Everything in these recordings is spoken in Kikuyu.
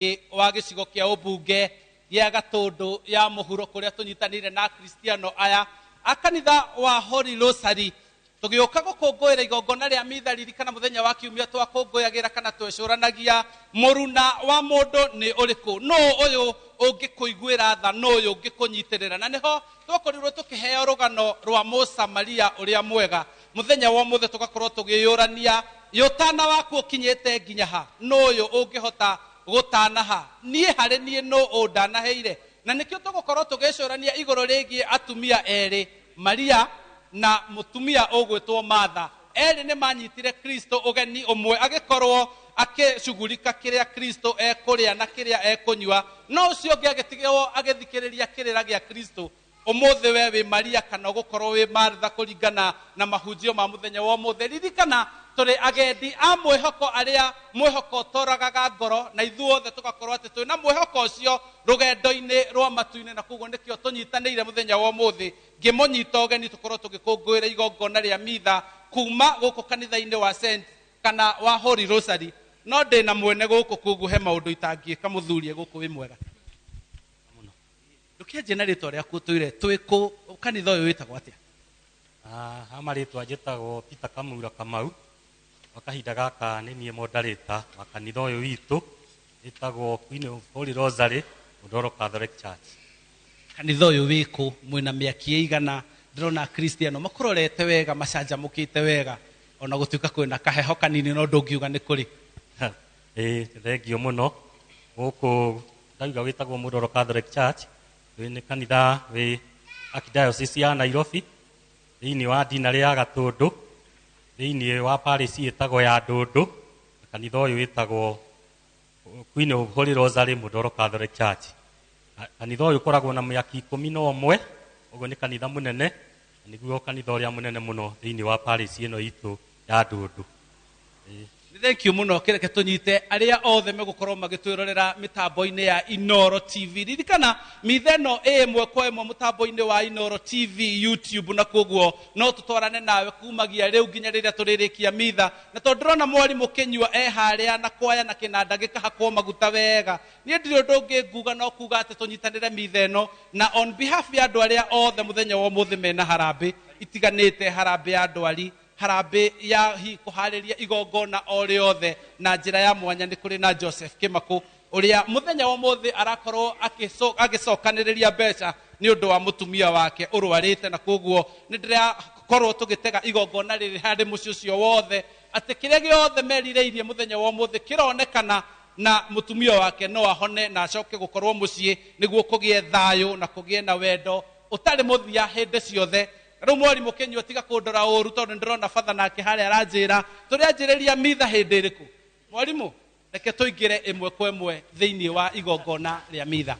Wa gĩcigo kĩa ũmbunge gĩa Gatũndũ ya mũhuro kũrĩa tũnyitanĩire na Akristiano aya a kanitha wa Holy Rosary tũgĩũka gũkũngũĩra igongona rĩa mitha. Ririkana mũthenya wa kiumia twakũngũyagĩra kana twecũranagia mũruna wa mũndũ nĩ ũrĩkũ, nũ ũyũ ũngĩkũiguĩra tha, nũ ũyũ ũngĩkũnyitĩrĩra, na nĩho twakorirwo tũkĩheo rũgano rwa Mũsamaria ũrĩa mwega. Mũthenya wa ũmũthĩ tũgakorwo tũgĩyũrania ũtana waku ũkinyĩte nginya ha, nũ ũyũ ũngĩhota gũtanaha, niĩ harĩ niĩ nũ ũndanaheire. Na nĩkĩo tũgũkorwo tũgĩcũrania igũrũ rĩgiĩ atumia erĩ, Maria na mũtumia ũgwĩtwo Martha. Erĩ nĩ manyitire Kristo ũgeni, ũmwe agĩkorwo akĩcugurika kĩrĩa Kristo ekũrĩa na kĩrĩa ekũnyua, no ũcio ũngĩ agĩtigwo agĩthikĩrĩria kĩrĩra gĩa Kristo. Ũmũthĩ we wĩ Maria kana ũgũkorwo wĩ Martha kũringana na mahunjio ma mũthenya wa ũmũthĩ. Ririkana tũrĩ agendi a mwĩhoko arĩa mwĩhoko ũtoragaga ngoro, na ithuothe tũgakorwo atĩ twĩna mwĩhoko ũcio rũgendo-inĩ rwa matu-inĩ, na koguo nĩkĩo tũnyitanĩire mũthenya wa ũmũthĩ ngĩmũnyita ũgeni tũkorwo tũgĩkũngũĩra igongona rĩa mitha kuma gũkũ kanitha-inĩ wa Saint kana wa Holy Rosary. No ndĩna mwene gũkũ, koguo he maũndũ itangĩka mũthurie gũkũ. Wĩ mwega mũno, ndũkĩanjie na rĩtwa rĩaku ũtwĩre twĩ kũ, kanitha ũyũ wĩtagwo atĩa? Ha marĩtwa njĩtagwo Peter Kamura Kamau. Kwa kahinda gaka nĩ niĩ moderator wa kanitha ũyũ witũ wĩtagwo Queen of Holy Rosary Mundoro Catholic Church. Kanitha ũyũ wĩ kũ, mwĩna mĩaki ĩigana? Ndĩrona Akristiano makũrorete wega, macanjamũkĩte wega, ona gũtuĩka kwĩna kaheho kanini, no ndũngiuga nĩ kũrĩ. Ĩĩ, thengio mũno. Gũkũ ndauga wĩtagwo Mundoro Catholic Church, wĩ nĩ kanitha wĩ Archdiocese ya Nairobi, thĩinĩ wa dinarĩ ya Gatũndũ, thĩinĩ wa parish ĩtagwo ya Ndũndũ. Kanitha ũyũ wĩtagwo Queen of Holy Rosary Mundoro Catholic Church. Kanitha ũyũ ũkoragwo na mĩaki 11, ũguo nĩ kanitha mũnene, na nĩguo kanitha ũrĩa mũnene mũno thĩinĩ wa parish ĩno itũ ya Ndũndũ. Nĩ thank you mũno. Kĩreke tũnyite arĩa othe megũkorwo magĩtwĩrorera mĩtambo-inĩ ya Inoro TV. Ririkana mitha ĩno ĩ ĩmwe kwa ĩmwe mũtambo-inĩ wa Inoro TV YouTube, na koguo no tũtwarane nawe kumagia rĩu nginya rĩrĩa tũrĩrĩkia mitha. Na tondũ ndĩrona mwarimũ Kĩnyua e harĩa na kwaya na kĩnanda gĩkahakwo maguta wega, niĩ ndirĩ ũndũ ũngĩ nguga no kuga atĩ tũnyitanĩre mitha ĩno, na on behalf ya andũ arĩa othe mũthenya wa ũmũthĩ mena harambĩ itiganĩte, harambĩ ya ndwari, harambĩ ya hi kũharĩria igongona o rĩothe na njĩra ya mwanya. Nĩ kũrĩ na Joseph Kĩmakũ ũrĩa mũthenya wa ũmũthĩ arakorwo agĩcokanĩrĩria mbeca nĩ ũndũ wa mũtumia wake ũrwarĩte, na koguo nĩ ndĩrakorwo tũgĩtega igongona rĩrĩ harĩ mũciĩ ũcio wothe atĩ kĩrĩa gĩothe merirĩirie mũthenya wa ũmũthĩ kĩronekana na mũtumia wake no ahone na acoke gũkorwo mũciĩ, nĩguo kũgĩe thayũ na kũgĩe na wendo ũtarĩ mũthia hĩndĩ ciothe. Rĩu mwarimũ Kĩnyua, tiga kũndora ũru tondũ nĩndĩrona batha nake harĩa aranjĩra tũrĩanjĩrĩria mitha hĩndĩ ĩrĩkũ. Mwarimũ, reke tũingĩre ĩmwe kwa ĩmwe thĩinĩ wa igongona rĩa mitha.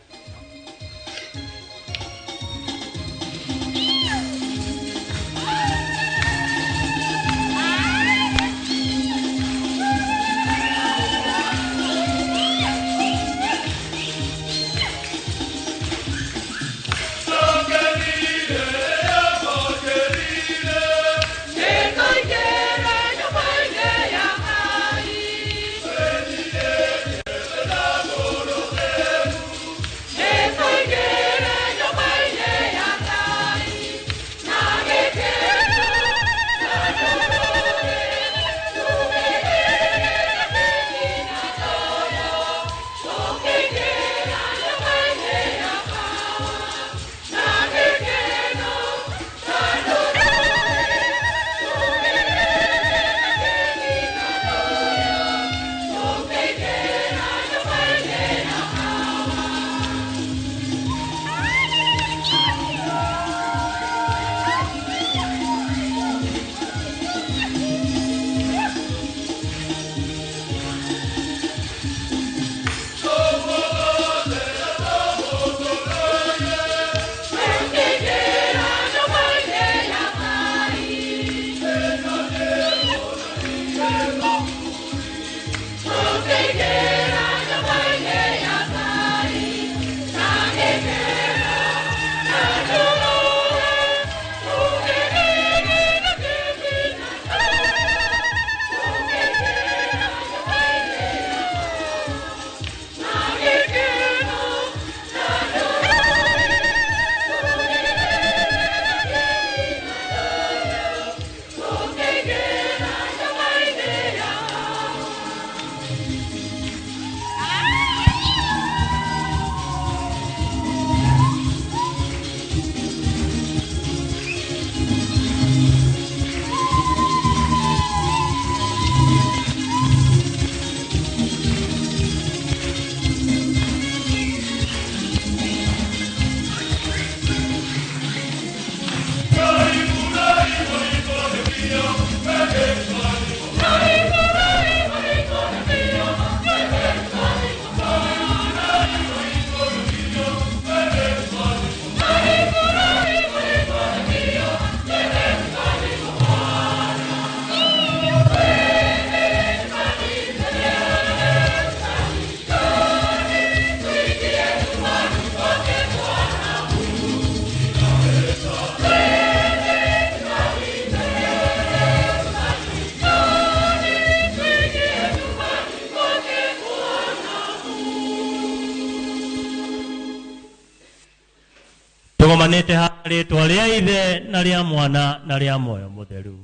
Tũgomanĩte haha rĩtwa rĩa Ithe na rĩa Mwana na rĩa Muoyo Mũtheru.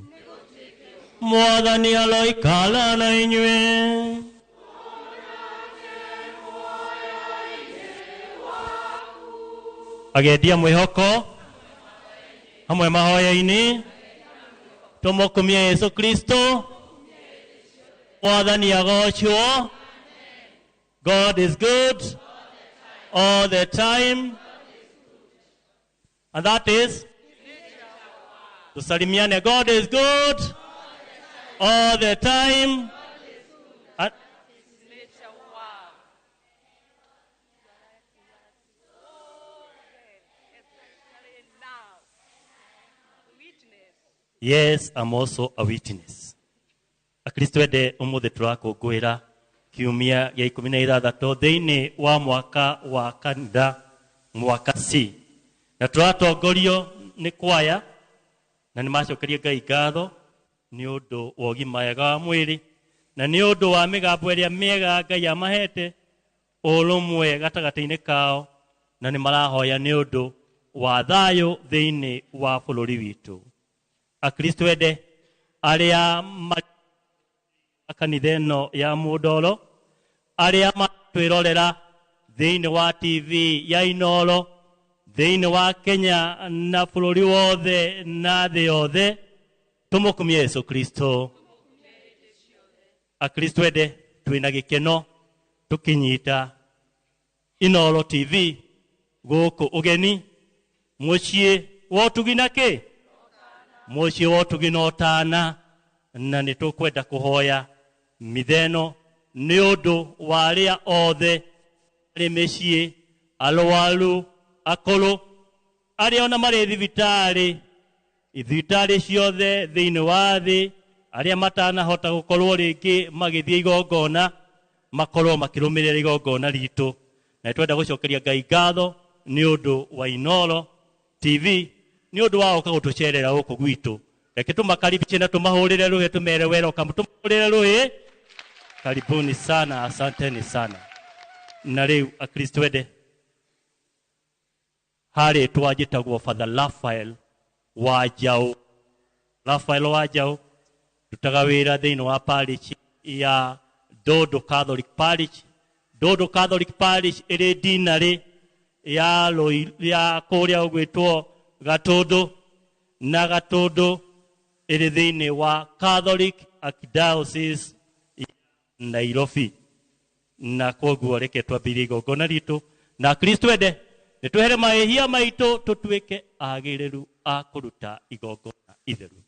Mwathani aroikara na inyuĩ. Agendia mwĩhoko hamwe mahoya-inĩ, tũmũkumie Yesu Kristo. Mwathani agocwo. God is good all the time. And that is, tusalimiane, God is good all the time. And yes, I'm also a witness. Akristo ende umuthi turakũngũĩra kiumia gĩa 16 thĩinĩ wa mwaka wa kanitha, mwaka C. Na tũratongorio nĩ kwaya, na nĩ macokerie Ngai ngatho nĩ ũndũ wa ũgima mwega wa mwĩrĩ, na nĩ ũndũ wa mĩgambo ĩrĩa mĩega Ngai amahete, ũrũmwe gatagatĩ-inĩ kao, na nĩ marahoya nĩ ũndũ wa thayũ thĩinĩ wa bũrũri witũ. Akristo ende arĩa kanitha ĩno ya Mũndoro, arĩa matwĩrorera thĩinĩ wa TV ya Inooro, thĩinĩ wa Kenya na bũrũri wothe na thĩ yothe, tũmũkumie Yesu Kristo. Akristo ende twĩna gĩkeno tũkĩnyita Inooro TV gũkũ ũgeni mũciĩ wa ũtugi na kĩ? Mũciĩ wa ũtugi na ũtana, na nĩ tũkwenda kũhoya mitheno nĩ ũndũ wa arĩa othe arĩ mĩciĩ, arwaru, akũrũ, arĩa ona marĩ thibitarĩ, thibitarĩ ciothe thĩinĩ wa thĩ, arĩa matanahota gũkorwo rĩngĩ magĩthiĩ igongona, makorwo makĩrũmĩrĩra igongona ritũ. Na twenda gũcokeria Ngai ngatho nĩ ũndũ wa Inooro TV, nĩ ũndũ wa gũka gũtũcerera gũkũ gwitũ. Reke tũmakaribishe na tũmahũrĩre rũhĩ, tũmere welcome, tũmahũrĩre rũhĩ. Karibuni sana, asanteni sana. Na rĩu Akristo ende, harĩ twanjĩtagwo Father Raphael wa Njaũ. Raphael wa Njaũ, ndutaga wĩra thĩinĩ wa parish ya Dodo Catholic Parish. Dodo Catholic Parish ĩrĩ dinarĩ ya ya kũrĩa ũgwĩtwo Gatũndũ, na Gatũndũ ĩrĩ thĩinĩ wa Catholic Archdiocese ya Nairobi. Na koguo reke twambĩrĩrie igongona ritũ, na Kristo ende nĩ twehere mahĩtia maitũ, tũtuĩke agĩrĩru a kũruta igongona itheru.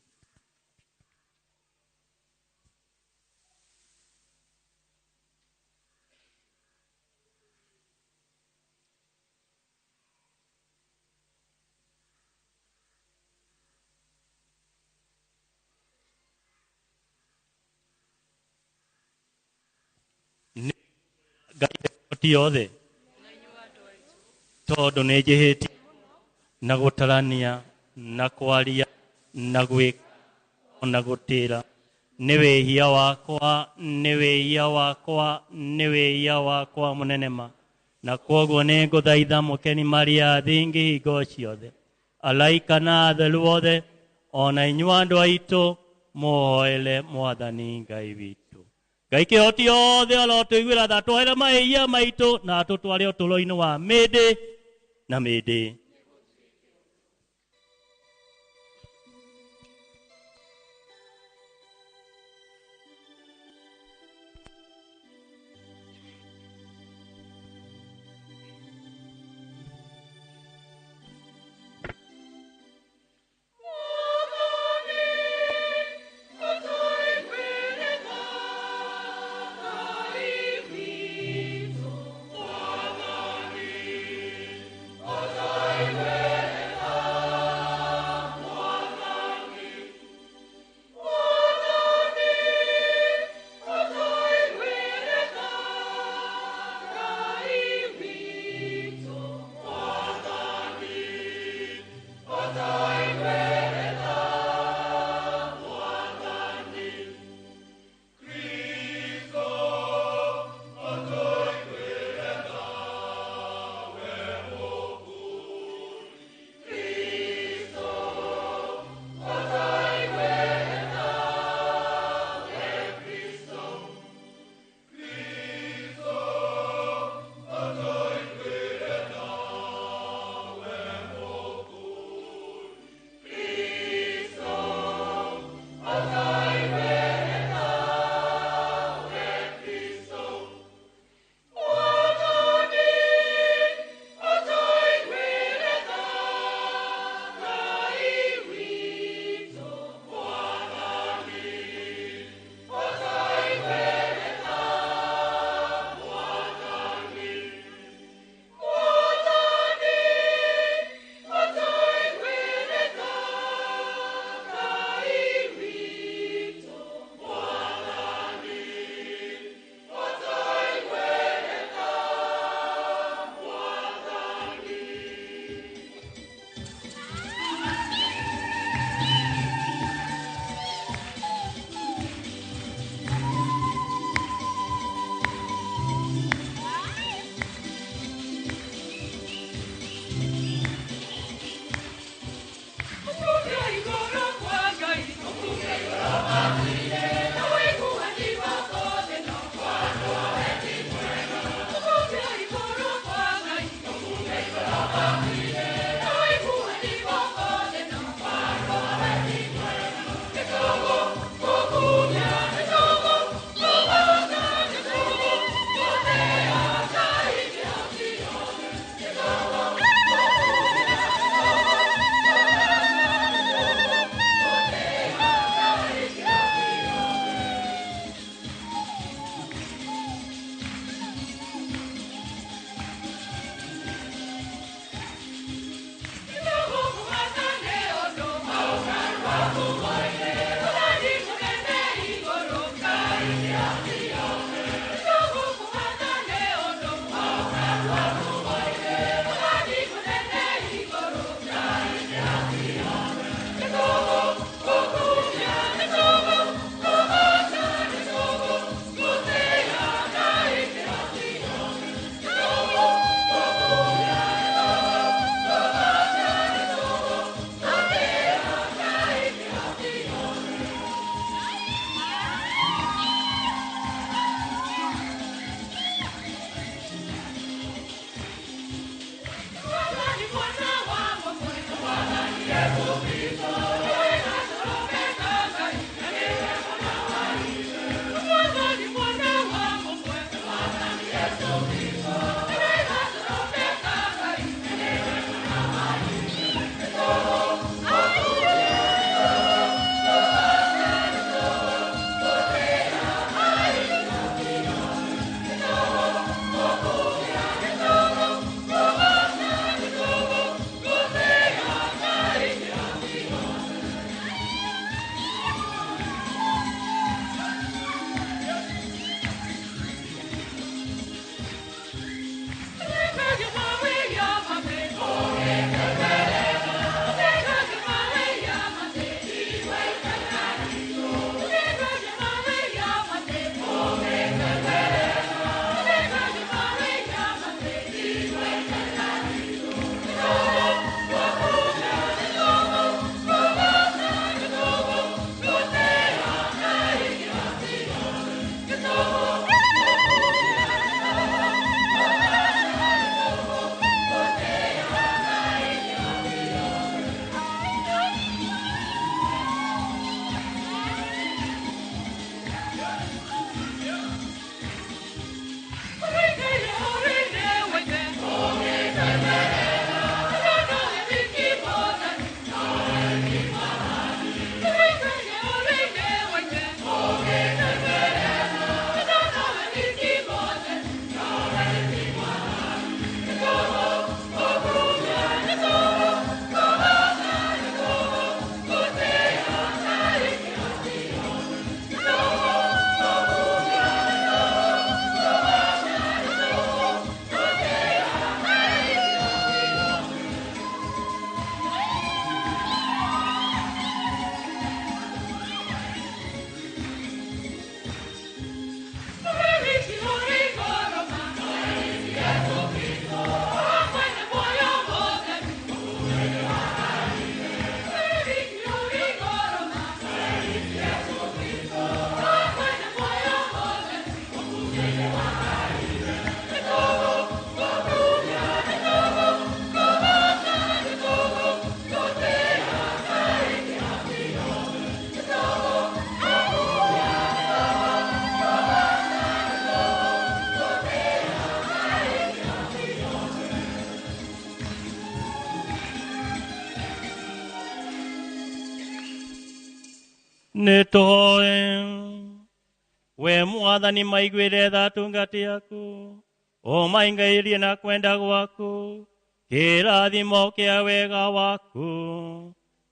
Ngai yothe tondũ nĩ njĩhĩtie na gũtarania na kwaria na gwĩka na gũtĩra, nĩ wĩhia wakwa, nĩ wĩhia wakwa, nĩ wĩhia wakwa mũnene ma. Na kwoguo nĩ ngũthaitha mũkeni Maria thingi hingo ciothe, alaika na atheru othe, ona inyuĩ andũ aitũ, mũhoere Mwathani Ngai witũ. Ngai kĩhoti yothe arotũiguĩra tha, twohere mahĩtia maitũ na atũtware ũtũũro-inĩ wa mĩndĩ na mĩndĩ. Mwathani, Nĩtũhoe. We Mwathani maiguĩre tha atungati aku, ũmaingairie na kwenda gwaku, kĩrathimo kĩa wega waku,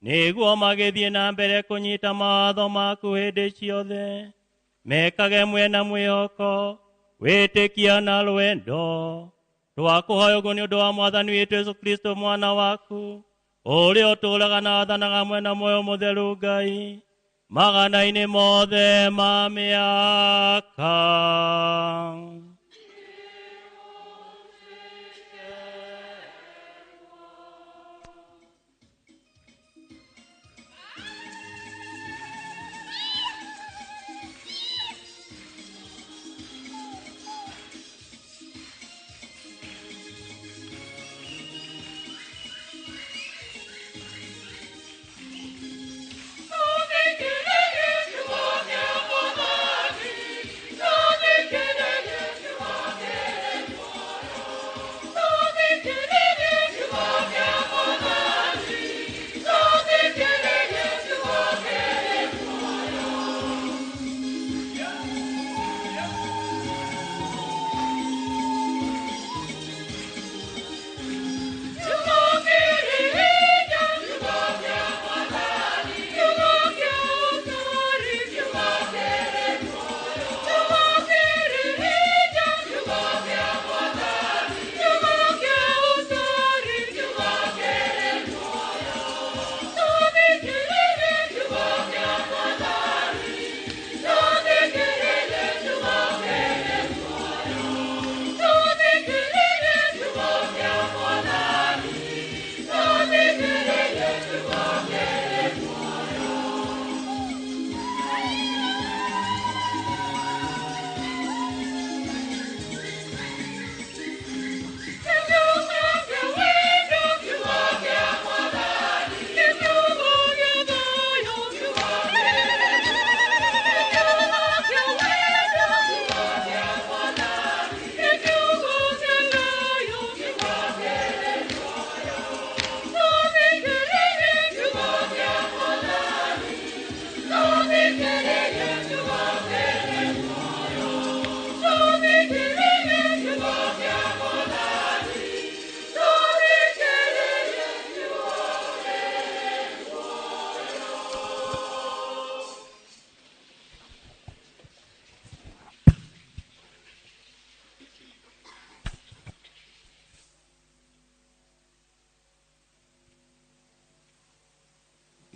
nĩguo magĩthiĩ na mbere kũnyita mawatho maku hĩndĩ ciothe, mekage mwena mwĩhoko, wĩtĩkia na rwendo. Twakũhoya ũguo nĩ ũndũ wa Mwathani witũ Jesũ Kristo mwana waku, ũrĩa ũtũũraga na athanaga mwena muoyo mũtheru Ngai, magana-inĩ mothe ma mĩaka.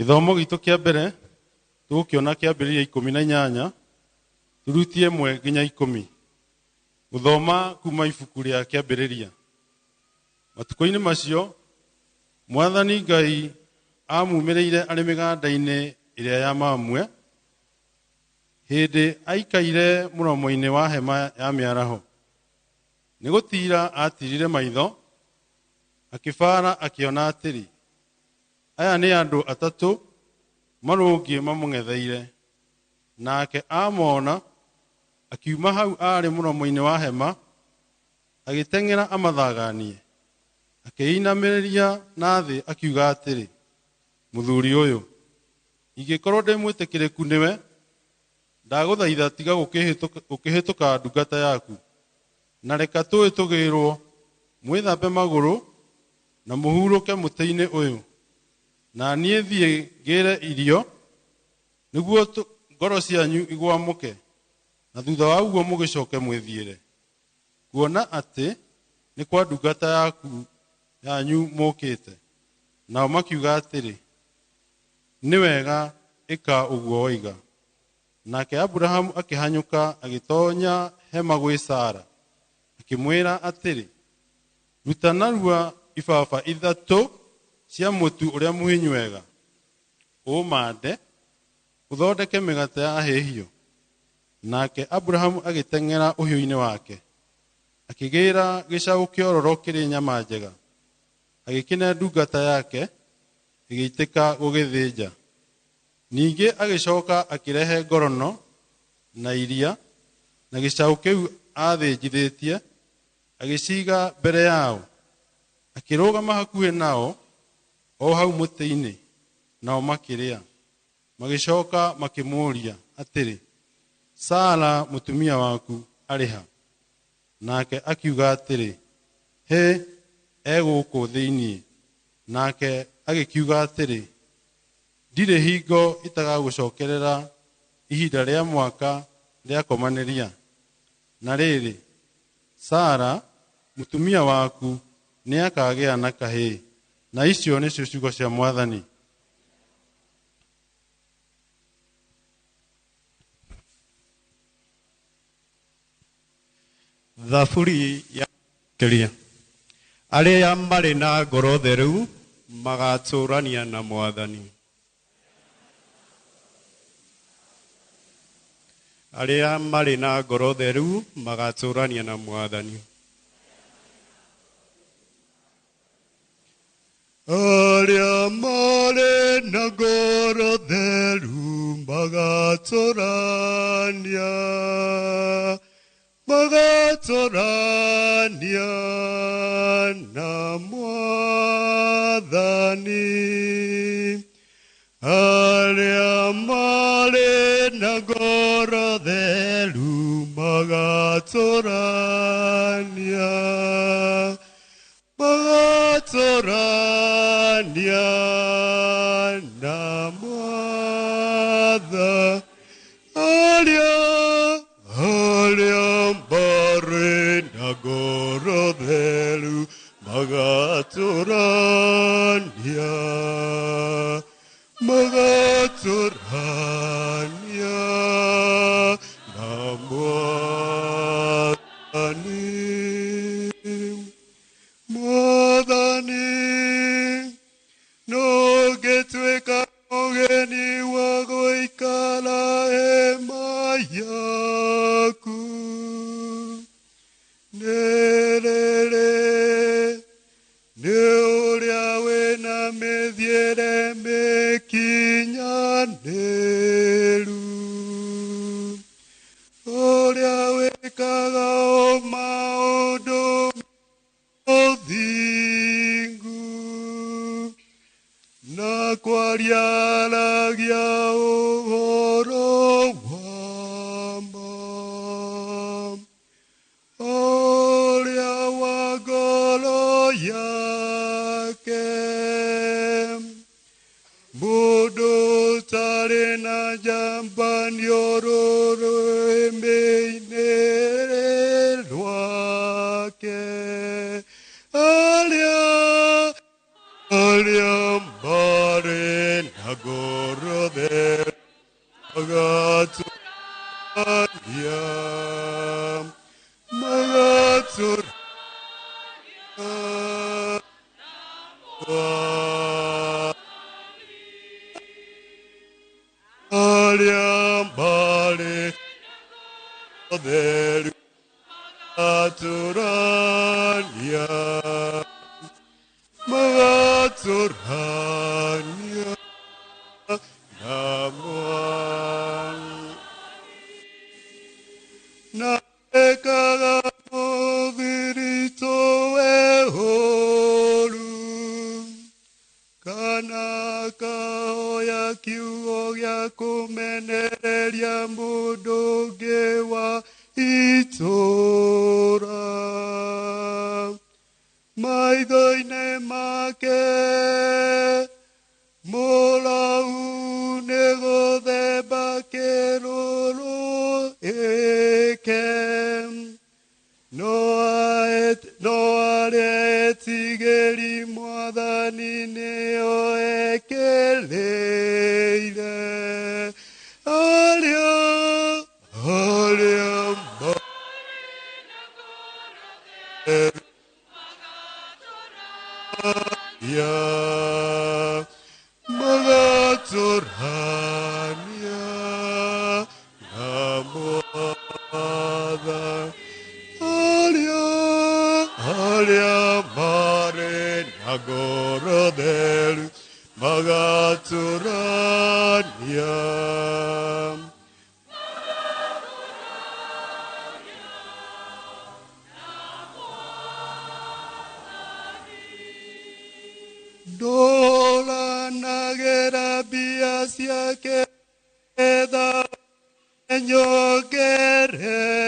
Gĩthomo gitũ kĩa mbere tũgũkĩona kĩambĩrĩria 18 turutie 1 nginya 10. Gũthoma kuma ibuku rĩa kĩambĩrĩria. Matukũ-inĩ macio Mwathani Ngai amumĩrĩire arĩ mĩganda-inĩ ĩrĩa ya Mamwe, hĩndĩ aikaire mũromo-inĩ wa hema ya mĩaraho. Nĩ gũtiira atirire maitho, akĩbara akĩona atĩrĩ, aya nĩ andũ atatũ marũngiĩ mamũng'etheire. Nake amona, akiuma hau aarĩ mũromo-inĩ wa hema, agĩteng'era amathaganie, akĩinamĩrĩria na thĩ akiuga atĩrĩ, mũthuri ũyũ, ingĩkorwo ndĩ mwĩtĩkĩrĩku nĩwe, ndagũthaitha tiga gũkĩhĩtũka ndungata yaku, na reka tũĩ tũgĩrwo, mwĩthambe magũrũ na mũhurũke mũtĩ-inĩ ũyũ, na niĩ thiĩ ngĩre irio nĩguo ngoro cianyu igwamũke, na thutha wa ũguo mũgĩcoke mwĩthiĩre, kuona atĩ nĩ kwa ndungata yaku yanyu mũkĩte. Nao makiuga atĩrĩ, nĩ wega, ĩka ũguo woiga. Nake Aburahamu akĩhanyũka agĩtoonya hema gwĩ Sara, akĩmwĩra atĩrĩ, ruta narua ibaba 3 cia mũtu ũrĩa mũhinyu wega, ũmande, ũthondeke mĩgate ya hĩhio. Nake Aburahamu agĩteng'era ũhiũ-inĩ wake, akĩgĩra gĩcaũ kĩororo kĩrĩ nyama njega, agĩkĩne ndungata yake, ĩgĩitĩka gũgĩthĩnja. Ningĩ agĩcoka akĩrehe ngorono na iria na gĩcaũ kĩu athĩnjithĩtie, agĩciga mbere yao, akĩrũgama hakuhĩ nao o hau mũtĩ-inĩ, nao makĩrĩa. Magĩcoka makĩmũũria atĩrĩ, Sara mũtumia waku arĩ ha? Nake akiuga atĩrĩ, Hĩ, e gũkũ thĩinĩ. Nake agĩkiuga atĩrĩ, Ndirĩ hingo itagagũcokerera ihinda rĩa mwaka rĩakomanĩria. Na rĩrĩ, Sara mũtumia waku nĩakagĩa na kahĩĩ. Na icio nĩcio ciugo cia Mwathani. Thaburi ya keria. Arĩa marĩ na ngoro theru magatũũrania na Mwathani. Arĩa marĩ na ngoro theru magatũũrania na Mwathani. Arĩa marĩ na ngoro theru magatũũrania, magatũũrania na Mwathani. Arĩa marĩ na ngoro theru magatũũrania, magatũũrania na Mwathani. Arĩa marĩ na ngoro theru magatũũrania, magatũũrania na Mwathani. Mwathani, nũngĩtuĩka mũgeni wa gũikara hema yaku. Nĩ rĩrĩ, nĩ ũrĩa wĩna mĩthiĩre mĩkinyanĩru, ũrĩa wĩkaga o maũndũ ũthingu, na kwariaragia ũhoro wa ma. Ũrĩa wa ngoro yake, mũndũ ũtarĩ na njambanio rũrĩmĩ-inĩ rwake. Arĩa marĩ na ngoro theru magatũũrania, magatũũrania. Arĩa marĩ theru magatũũrania, magatũũrania na Mwathani. Na ekaga mũthiritũ ũũru, kana akahoya kiugo gĩa kũmenereria mũndũ ũngĩ wa itũũra. Maitho-inĩ make mũrau nĩ gũthemba kĩrũrũ ĩke, no arĩa etigĩri Mwathani nĩo ekĩrĩire. Arĩa magatũũrania na Mwathani. Arĩa marĩ na ngoro theru magatũũrania. Ndoranagĩra mbia ciake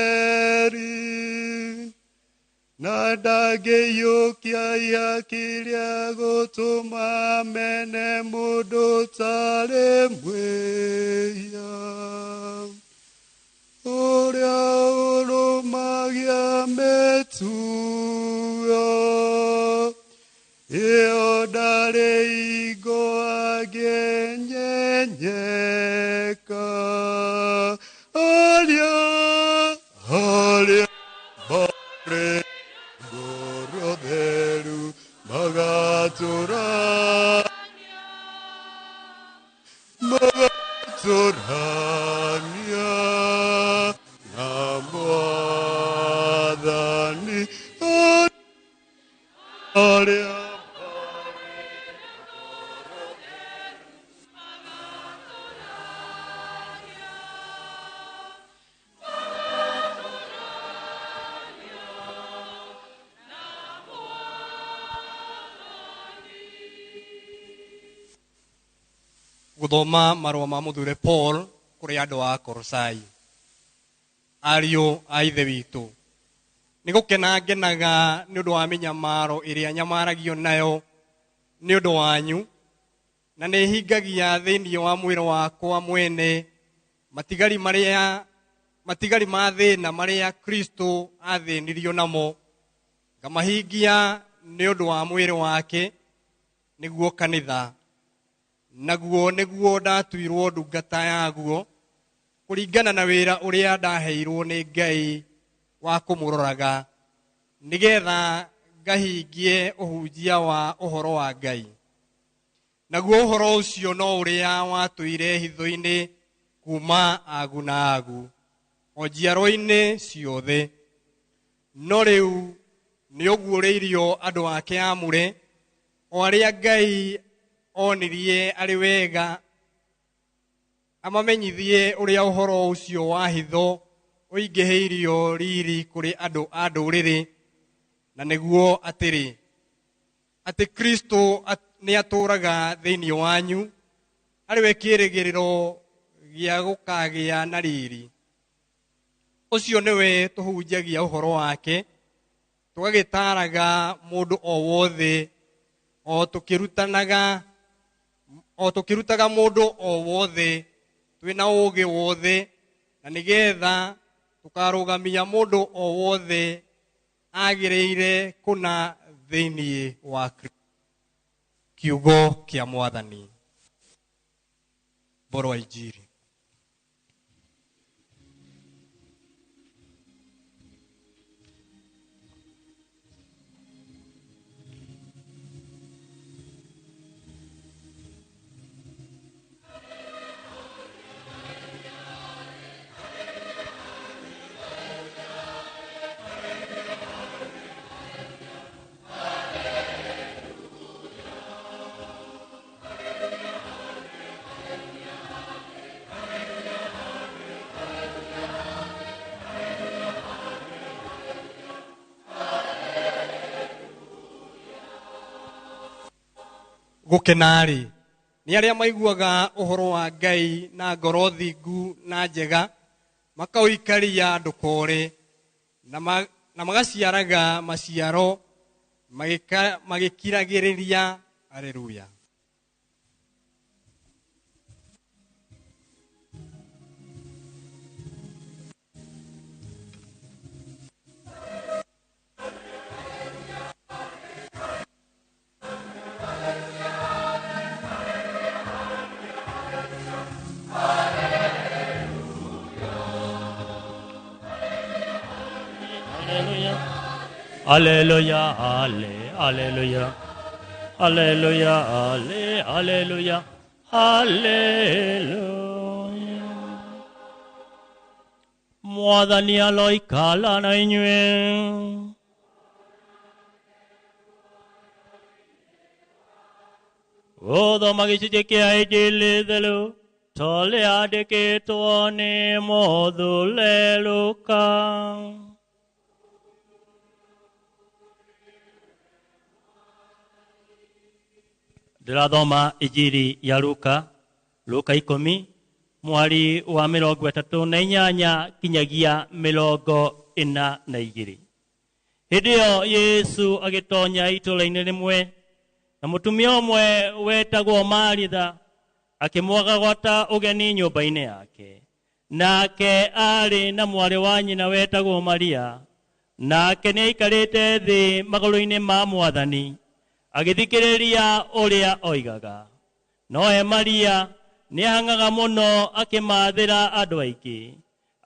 Nyongereri na ndangĩiyũkia ihaki rĩa gũtũma mene mũndũ ũtarĩ mwĩhia ũrĩa ũrũmagia mĩtugo ĩyo ndarĩ hingo angĩnyenyeka arĩa arĩa marĩ ngoro theru magatũra magatũrania na Mwathani arĩa Guthoma marũa ma mũthure Paul kũrĩ andũ a Kolosai. Ariũ a Ithe witũ, nĩ gũkena ngenaga nĩ ũndũ wa mĩnyamaro ĩrĩa nyamaragio nayo nĩ ũndũ wanyu, na nĩ hingagia thĩinĩ wa mwĩrĩ wakwa mwene matigari ma thĩna marĩa Kristo athĩnirio namo, ngamahingia nĩ ũndũ wa mwĩrĩ wake, nĩguo kanitha. Naguo nĩguo ndatuirwo ndungata yaguo kũringana na wĩra ũrĩa ndaheirwo nĩ Ngai wa kũmũroraga, nĩgetha ngahingie ũhunjia wa ũhoro wa Ngai. Naguo ũhoro ũcio no ũrĩa watũire hitho-inĩ kuma agu na agu, o njiarwa-inĩ ciothe. No rĩu nĩũguũrĩirio andũ ake aamũre, o arĩa Ngai onirie arĩ wega amamenyithie ũrĩa ũhoro ũcio wa hitho ũingĩhĩirio riri kũrĩ andũ a ndũrĩrĩ, na nĩguo atĩrĩ, atĩ Kristo nĩatũũraga thĩinĩ wanyu, arĩ we kĩĩrĩgĩrĩro gĩa gũkagĩa na riri. Ũcio nĩwe tũhunjagia ũhoro wake, tũgagĩtaaraga mũndũ o wothe, o tũkĩrutaga mũndũ o wothe twĩna ũũgĩ wothe, na nĩgetha tũkarũgamia mũndũ o wothe agĩrĩire kũna thĩinĩ wa Kristo. Kiugo kĩa Mwathani. Boro wa Injiri. Gũkena-rĩ, nĩ arĩa maiguaga ũhoro wa Ngai na ngoro thingu na njega, makaũikaria ndũkore, na magaciaraga maciaro magĩkiragĩrĩria. Haleluya. Hallelujah, hallelujah, hallelujah, hallelujah, hallelujah. Mwathani aloikala na inyuĩ. Gũthoma gĩcunjĩ kĩa Injili theru ta ũrĩa yandĩkĩtwo nĩ Mũthure Luka. Ndĩrathoma Injili ya Luka, Luka 10, Mwari wa 38 kinyagia 42. Hĩndĩ ĩyo Yesu agĩtonya itũũra-inĩ rĩmwe, na mũtumia ũmwe wetagwo Maritha akĩmwaga gwata ũgeni nyũmba-inĩ yake. Nake aarĩ na mwarĩ wa nyina wetagwo Maria, nake nĩaikarĩte thĩ magũrũ-inĩ ma Mwathani, agĩthikĩrĩria ũrĩa oigaga. Nowe Maria nĩahang'aga mũno akĩmathĩra andũ aingĩ.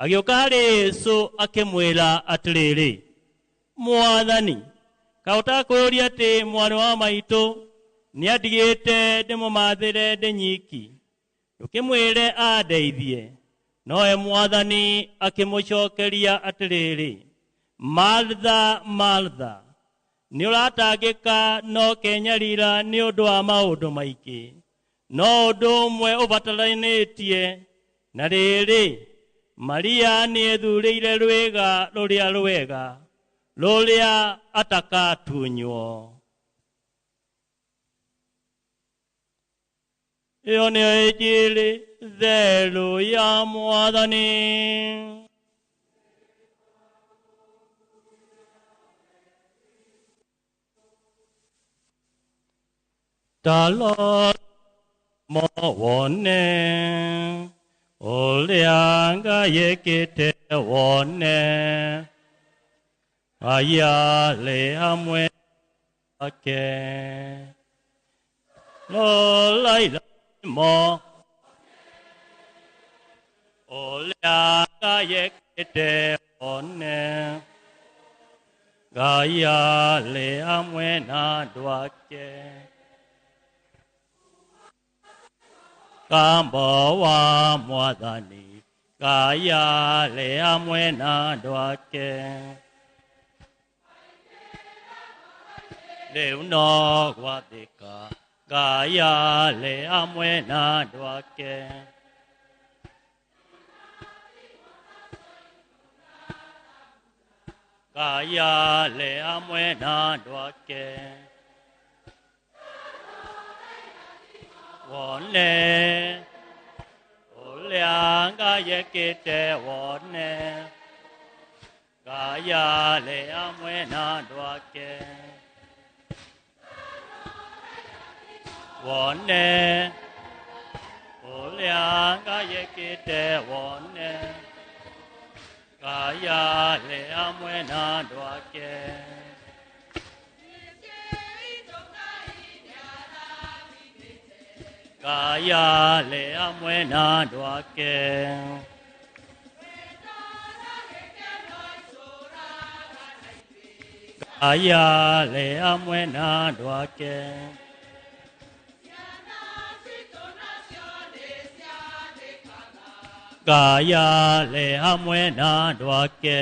Agĩũka harĩ Yesu akĩmwĩra atĩrĩrĩ, Mwathani, kaĩ ũtakwĩũria atĩ mwarĩ wa maitũ nĩandigĩte ndĩmũmathĩre ndĩ nyiki? Ndũkĩmwĩre andeithie. Nowe Mwathani akĩmũcokeria atĩrĩrĩ, Martha, Martha, nĩũratangĩka no kenyarira nĩ ũndũ wa maũndũ maingĩ, no ũndũ ũmwe ũbataranĩtie, na rĩrĩ, Maria nĩethurĩire rwĩga rũrĩa rwega, rũrĩa atakatunywo. Ĩyo nĩyo Injili theru ya Mwathani. Talo mo wone ũrĩa Ngai ekĩte wone, Ngai arĩ hamwe nake. Lola irathimo ũrĩa Ngai ekĩte wone, Ngai arĩ hamwe na andũ ake. Kambo wa Mwathani, Ngai arĩ hamwe na andũ ake. Rĩu no gwathĩka, Ngai arĩ hamwe na andũ ake. Ngai arĩ hamwe na andũ ake. Wone ũrĩa Ngai ekĩte wone, Ngai arĩ hamwe na andũ ake. Wone ũrĩa Ngai ekĩte wone, Ngai arĩ hamwe na andũ ake. Ngai arĩ hamwe na andũ ake. Ngai arĩ hamwe na andũ ake. Ngai arĩ hamwe na andũ ake.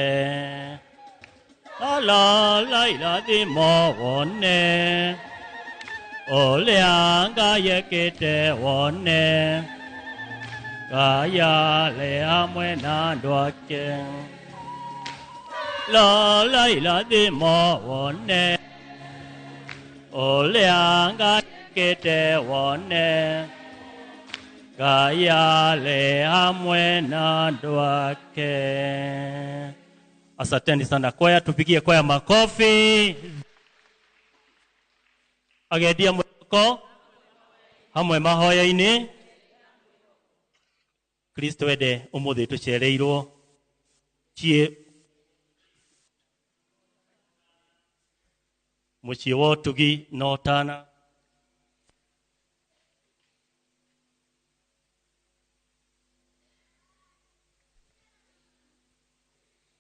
La la la irathimo wone, ũrĩa Ngai ekĩte wone, Ngai arĩ hamwe na andũ ake. La la irathimo wone, ũrĩa Ngai ekĩte wone, Ngai arĩ hamwe na andũ ake. Asanteni sana kwaya, tupigie kwaya makofi. Agendia mwĩhoko hamwe mahoya-inĩ. Kristo ende ũmũthĩ tũcereirwo ciĩ mũciĩ wa ũtugi na ũtana.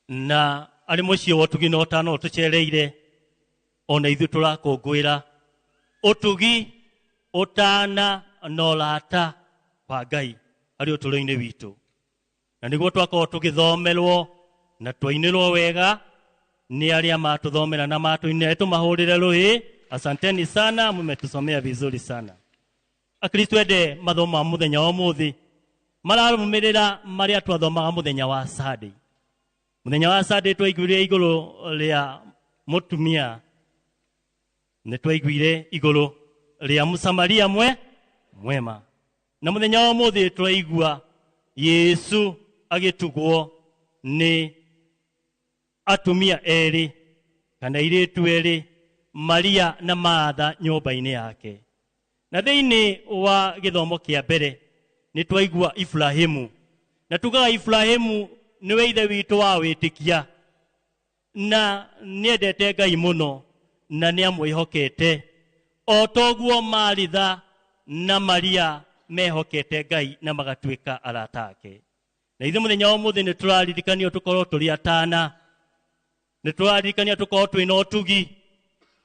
Na arĩ mũciĩ wa ũtugi na ũtana ũtũcereire, ona ithuĩ tũrakũngũĩra ũtugi, ũtana na ũrata wa Ngai harĩ ũtũũro-inĩ witũ. Na nĩguo twakorwo tũgĩthomerwo na twainĩrwo wega nĩ arĩa matũthomera na matũinĩra, tũmahũrĩre rũĩ. Asanteni sana, mmetusomea vizuri sana. Akristo ende, mathomo ma mũthenya wa ũmũthĩ mararũmĩrĩra marĩa twathomaga mũthenya wa Sunday. Mũthenya wa Sunday twaiguire igũrũ rĩa mũtumia, nĩ twaiguire igũrũ rĩa Mũsamaria mwema, na mũthenya wa ũmũthĩ twaigua Yesu agĩtugwo nĩ atumia erĩ kana airĩtu erĩ, Maria na Martha nyũmba-inĩ yake. Na thĩinĩ wa gĩthomo kĩa mbere nĩ twaigua Ibrahimu, na tugaga Ibrahimu nĩwe ithe witũ wa wĩtĩkia, na nĩendete Ngai mũno na nĩamwĩhokete o toguo Maritha na Maria mehokete Ngai na magatuĩka arata ake. Na ithuĩ mũthenya wa ũmũthĩ nĩ tũraririkanio tũkorwo tũrĩ atana, nĩ tũraririkanio tũkorwo twĩna ũtugi,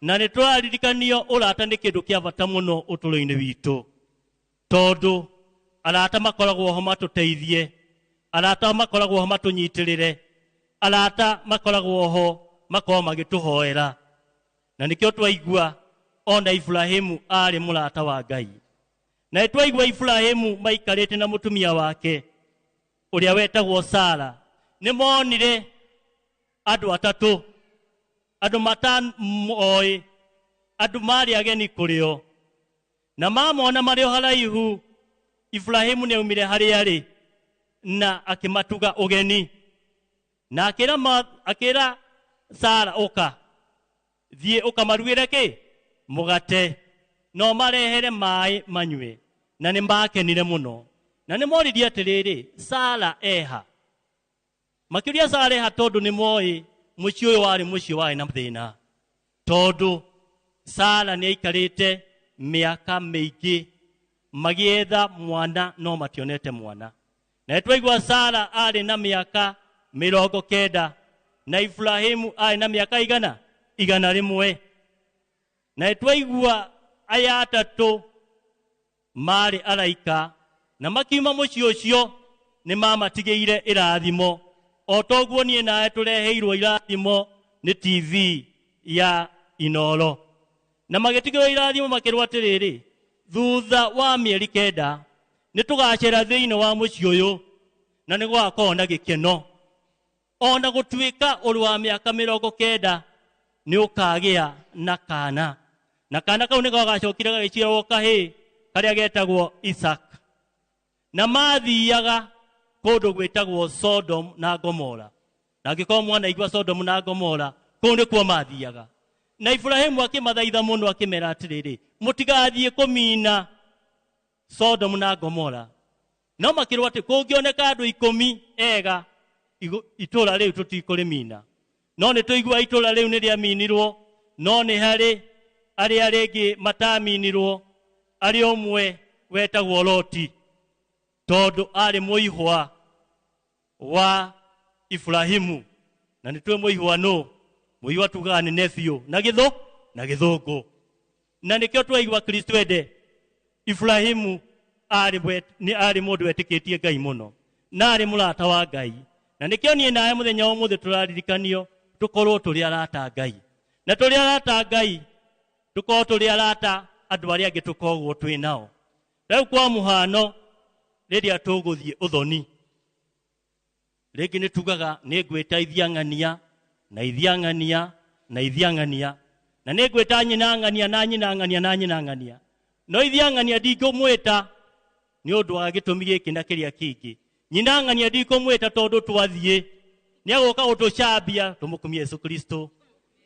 na nĩ tũraririkanio ũrata nĩ kĩndũ kĩa bata mũno ũtũũro-inĩ witũ, tondũ arata makoragwo ho matũteithie, arata makoragwo ho matũnyitĩrĩre, arata makoragwo ho makorwo magĩtũhoera. Na nĩkĩo twaigua ona Ibrahimu aarĩ mũrata wa Ngai. Na twaigua Ibrahimu maikarĩte na mũtumia wake ũrĩa wetagwo Sara, nĩ monire andũ atatũ, andũ matamoĩ, andũ marĩ ageni kũrĩ o, na mamona marĩ o haraihu, Ibrahimu nĩ aumire harĩa arĩ na akĩmatuga ũgeni, na akĩra Sara, ũka thiĩ ũkamarugĩre kĩ mũgate, no marehere maĩ manyue. Na nĩ makenire mũno, na nĩ moririe atĩrĩrĩ, Sara eha? Makĩũria Sara eha tondũ nĩ moĩ mũciĩ ũyũ warĩ mũciĩ warĩ na thĩna, tondũ Sara nĩ aikarĩte mĩaka mĩingĩ magĩetha mwana no mationete mwana. Na twaigua Sara arĩ na mĩaka 90 na Ibrahimu arĩ na mĩaka 101. Na twaigua aya atatũ marĩ araika, na makiuma mũciĩ ũcio nĩ mamatigĩire irathimo, o toguo niĩ nawe tũreheirwo irathimo nĩ TV ya Inoro. Na magĩtigĩrwo irathimo makĩrwo atĩrĩrĩ, thutha wa mĩeri 9 nĩ tũgacera thĩinĩ wa mũciĩ ũyũ na nĩ gũgakorwo na gĩkeno, ona gũtuĩka ũrĩ wa mĩaka 90 nĩ ũkagĩa na kana, na kana kau nĩko gacokire gagĩciarwo kahĩĩ karĩa getagwo Isaac. Na mathiaga kũndũ gwĩtagwo Sodom na Gomora, na angĩkorwo mwanaigua Sodom na Gomora, kũu nĩkuo mathiaga. Na Ibrahimu akĩmathaitha mũno akĩmera atĩrĩrĩ, mũtigathiĩ kũmina Sodom na Gomora. No makĩrwo atĩ kũngĩoneka andũ 10 ega, itũũra rĩu tũtikũrĩmina. No nĩ tũigua itũũra rĩu nĩ rĩaminirwo, no nĩ harĩ arĩa rĩngĩ mataminirwo, arĩ ũmwe wetagwo Loti, tondũ arĩ mũihwa wa Ibrahimu. Na nĩ tũĩ mũihwa nũ, mũihwa tugaga nĩ nephew na gĩthũ na gĩthũngũ. Na nĩkĩo twaigua Kristo ende Ibrahimu arĩ mũndũ wetĩkĩtie Ngai mũno, na arĩ mũrata wa Ngai. Na nĩkĩo niĩ nawe mũthenya wa ũmũthĩ tũraririkanio tũkorwo tũrĩ arata a Ngai, na tũrĩ arata a Ngai tũkorwo tũrĩ arata andũ arĩa angĩ tũkoragwo twĩ nao. Rĩu kwa mũhano, rĩrĩa tũgũthiĩ ũthoni, rĩngĩ nĩ tugaga nĩ ngwĩta ithiang'ania na ithiang'ania na ithiang'ania, na nĩ ngwĩta nyina ng'ania na nyina ng'ania na nyina ng'ania, no ithiang'ania ndingũmwĩta nĩ ũndũ wa gĩtũmi gĩkĩ na kĩrĩa kĩngĩ. Nyina ng'ania ndikũmwĩta tondũ twathiĩ nĩ agũka gũtũcambia, tũmũkumie Yesu Kristo,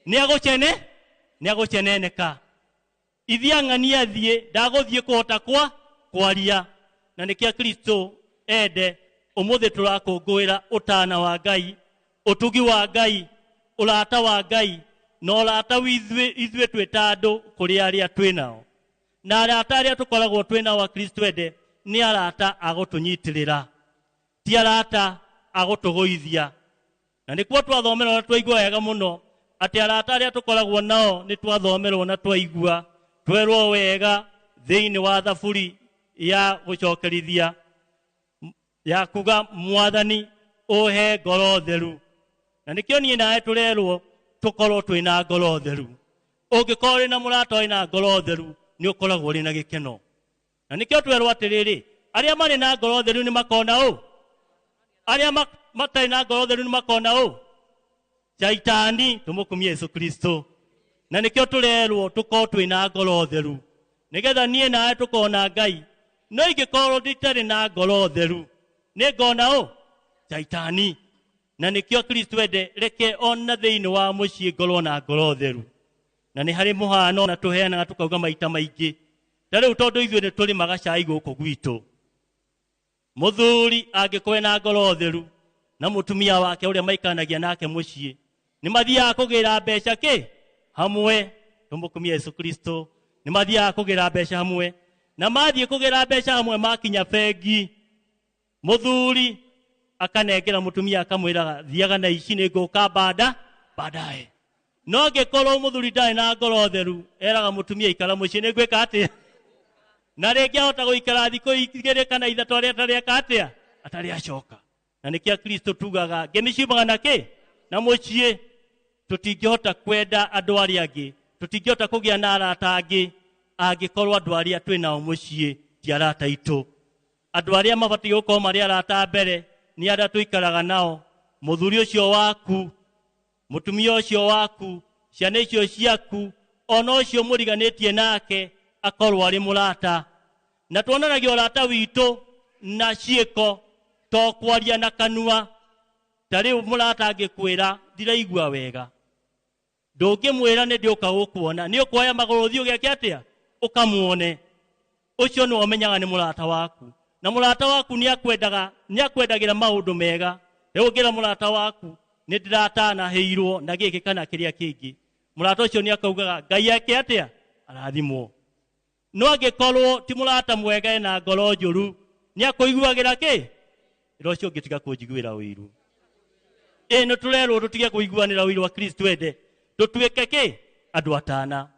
nĩ agũceneneka. Ithiang'ania thiĩ ndagũthiĩ kũhota kwa kwaria. Na nĩkĩo Kristo ende ũmũthĩ tũrakũngũĩra ũtana wa Ngai, ũtugi wa Ngai, ũrata wa Ngai, na ũrata ithuĩ twĩ ta andũ kũrĩ arĩa twĩ nao. Na arata arĩa tũkoragwo twĩ nao a Kristo ende nĩ arata a gũtũnyitĩrĩra, ti arata a gũtũgũithia. Na nĩkuo twathomerwo na twaigua wega mũno atĩ arata arĩa tũkoragwo nao nĩ twathomerwo na twaigua twerwo wega thĩinĩ wa thaburi ya gũcokerithia ya kuga Mwathani ũhe ngoro theru. Na nĩkĩo niĩ nawe tũrerwo tũkorwo twĩna ngoro theru. Ũngĩkorwo wĩna mũrata wĩna ngoro theru nĩ ũkoragwo ũrĩ na gĩkeno. Na nĩkĩo twerwo atĩrĩrĩ, arĩa marĩ na ngoro theru nĩ makona ũ, arĩa matarĩ na ngoro theru nĩ makona ũ, Shaitani. Tũmũkumie Yesu Kristo. Na nĩkĩo tũrerwo tũkorwo twĩna ngoro theru, nĩgetha niĩ nawe tũkona Ngai. No ingĩkorwo nditarĩ na ngoro theru, Nĩ ngona ũ? Shaitani. Na nĩkĩo Kristo ende reke ona thĩinĩ wa mũciĩ ngorwo na ngoro theru. Na nĩ harĩ mũhano na tũheanaga tũkauga maita maingĩ. Ta rĩu tondũ ithuĩ nĩ tũrĩmaga cai gũkũ gwitũ. Mũthuri angĩkorwo na ngoro theru na mũtumia wake ũrĩa maikaranagia nake mũciĩ, nĩ mathiaga kũgĩra mbeca kĩ? Hamwe. Tũmũkumie Yesu Kristo. Nĩ mathiaga kũgĩra mbeca hamwe. Na mathiĩ kũgĩra mbeca hamwe makinya bengi, mũthuri akanengera mũtumia akamwĩraga thiaga na ici nĩ ngũka bada baadaye. No angĩkorwo mũthuri ndarĩ na ngoro theru, eraga mũtumia ikara mũciĩ nĩ ngwĩka atĩa? Na rĩngĩ ahota gũikara thikũ 2 kana 3 arĩa atarĩ eka atĩa? Atarĩ acoka. Na nĩkĩo Kristo tugaga ngemi ciumaga na kĩ? Na mũciĩ. Tũtingĩhota kwenda andũ arĩa angĩ, tũtingĩhota kũgĩa na arata angĩ angĩkorwo andũ arĩa twĩ nao mũciĩ ti arata aitũ. Andũ arĩa mabatiĩ gũkorwo marĩ arata mbere nĩ arĩa tũikaraga nao, mũthuri ũcio waku, mũtumia ũcio waku, ciana icio ciaku, ona ũcio mũriganĩtie nake akorwo arĩ mũrata. Na tuonanagia ũrata witũ na ciĩko, to kwaria na kanua. Ta rĩu mũrata angĩkwĩra ndiraigua wega, ndũngĩmwĩra nĩ ndĩũka gũkuona, nĩ ũkuoya magũrũ ũthiĩ ũgeke atĩa? Ũkamuone. Ũcio nĩwe ũmenyaga nĩ mũrata waku. Na mũrata waku nĩ akwendagĩra maũndũ mega. Rĩu ũngĩra mũrata waku nĩ ndĩratanahĩirwo na gĩkĩ kana kĩrĩa kĩngĩ, mũrata ũcio nĩ akaugaga Ngai eke atĩa? Arathimwo. No angĩkorwo ti mũrata mwega ena ngoro njũru, nĩ akũiguagĩra kĩ? Ĩra ũcio ũngĩ tiga kũnjiguĩra ũiru. Ĩ nĩ tũrerwo tũtige kũiguanĩra ũiru wa Kristo ende, tũtuĩke kĩ? Andũ atana.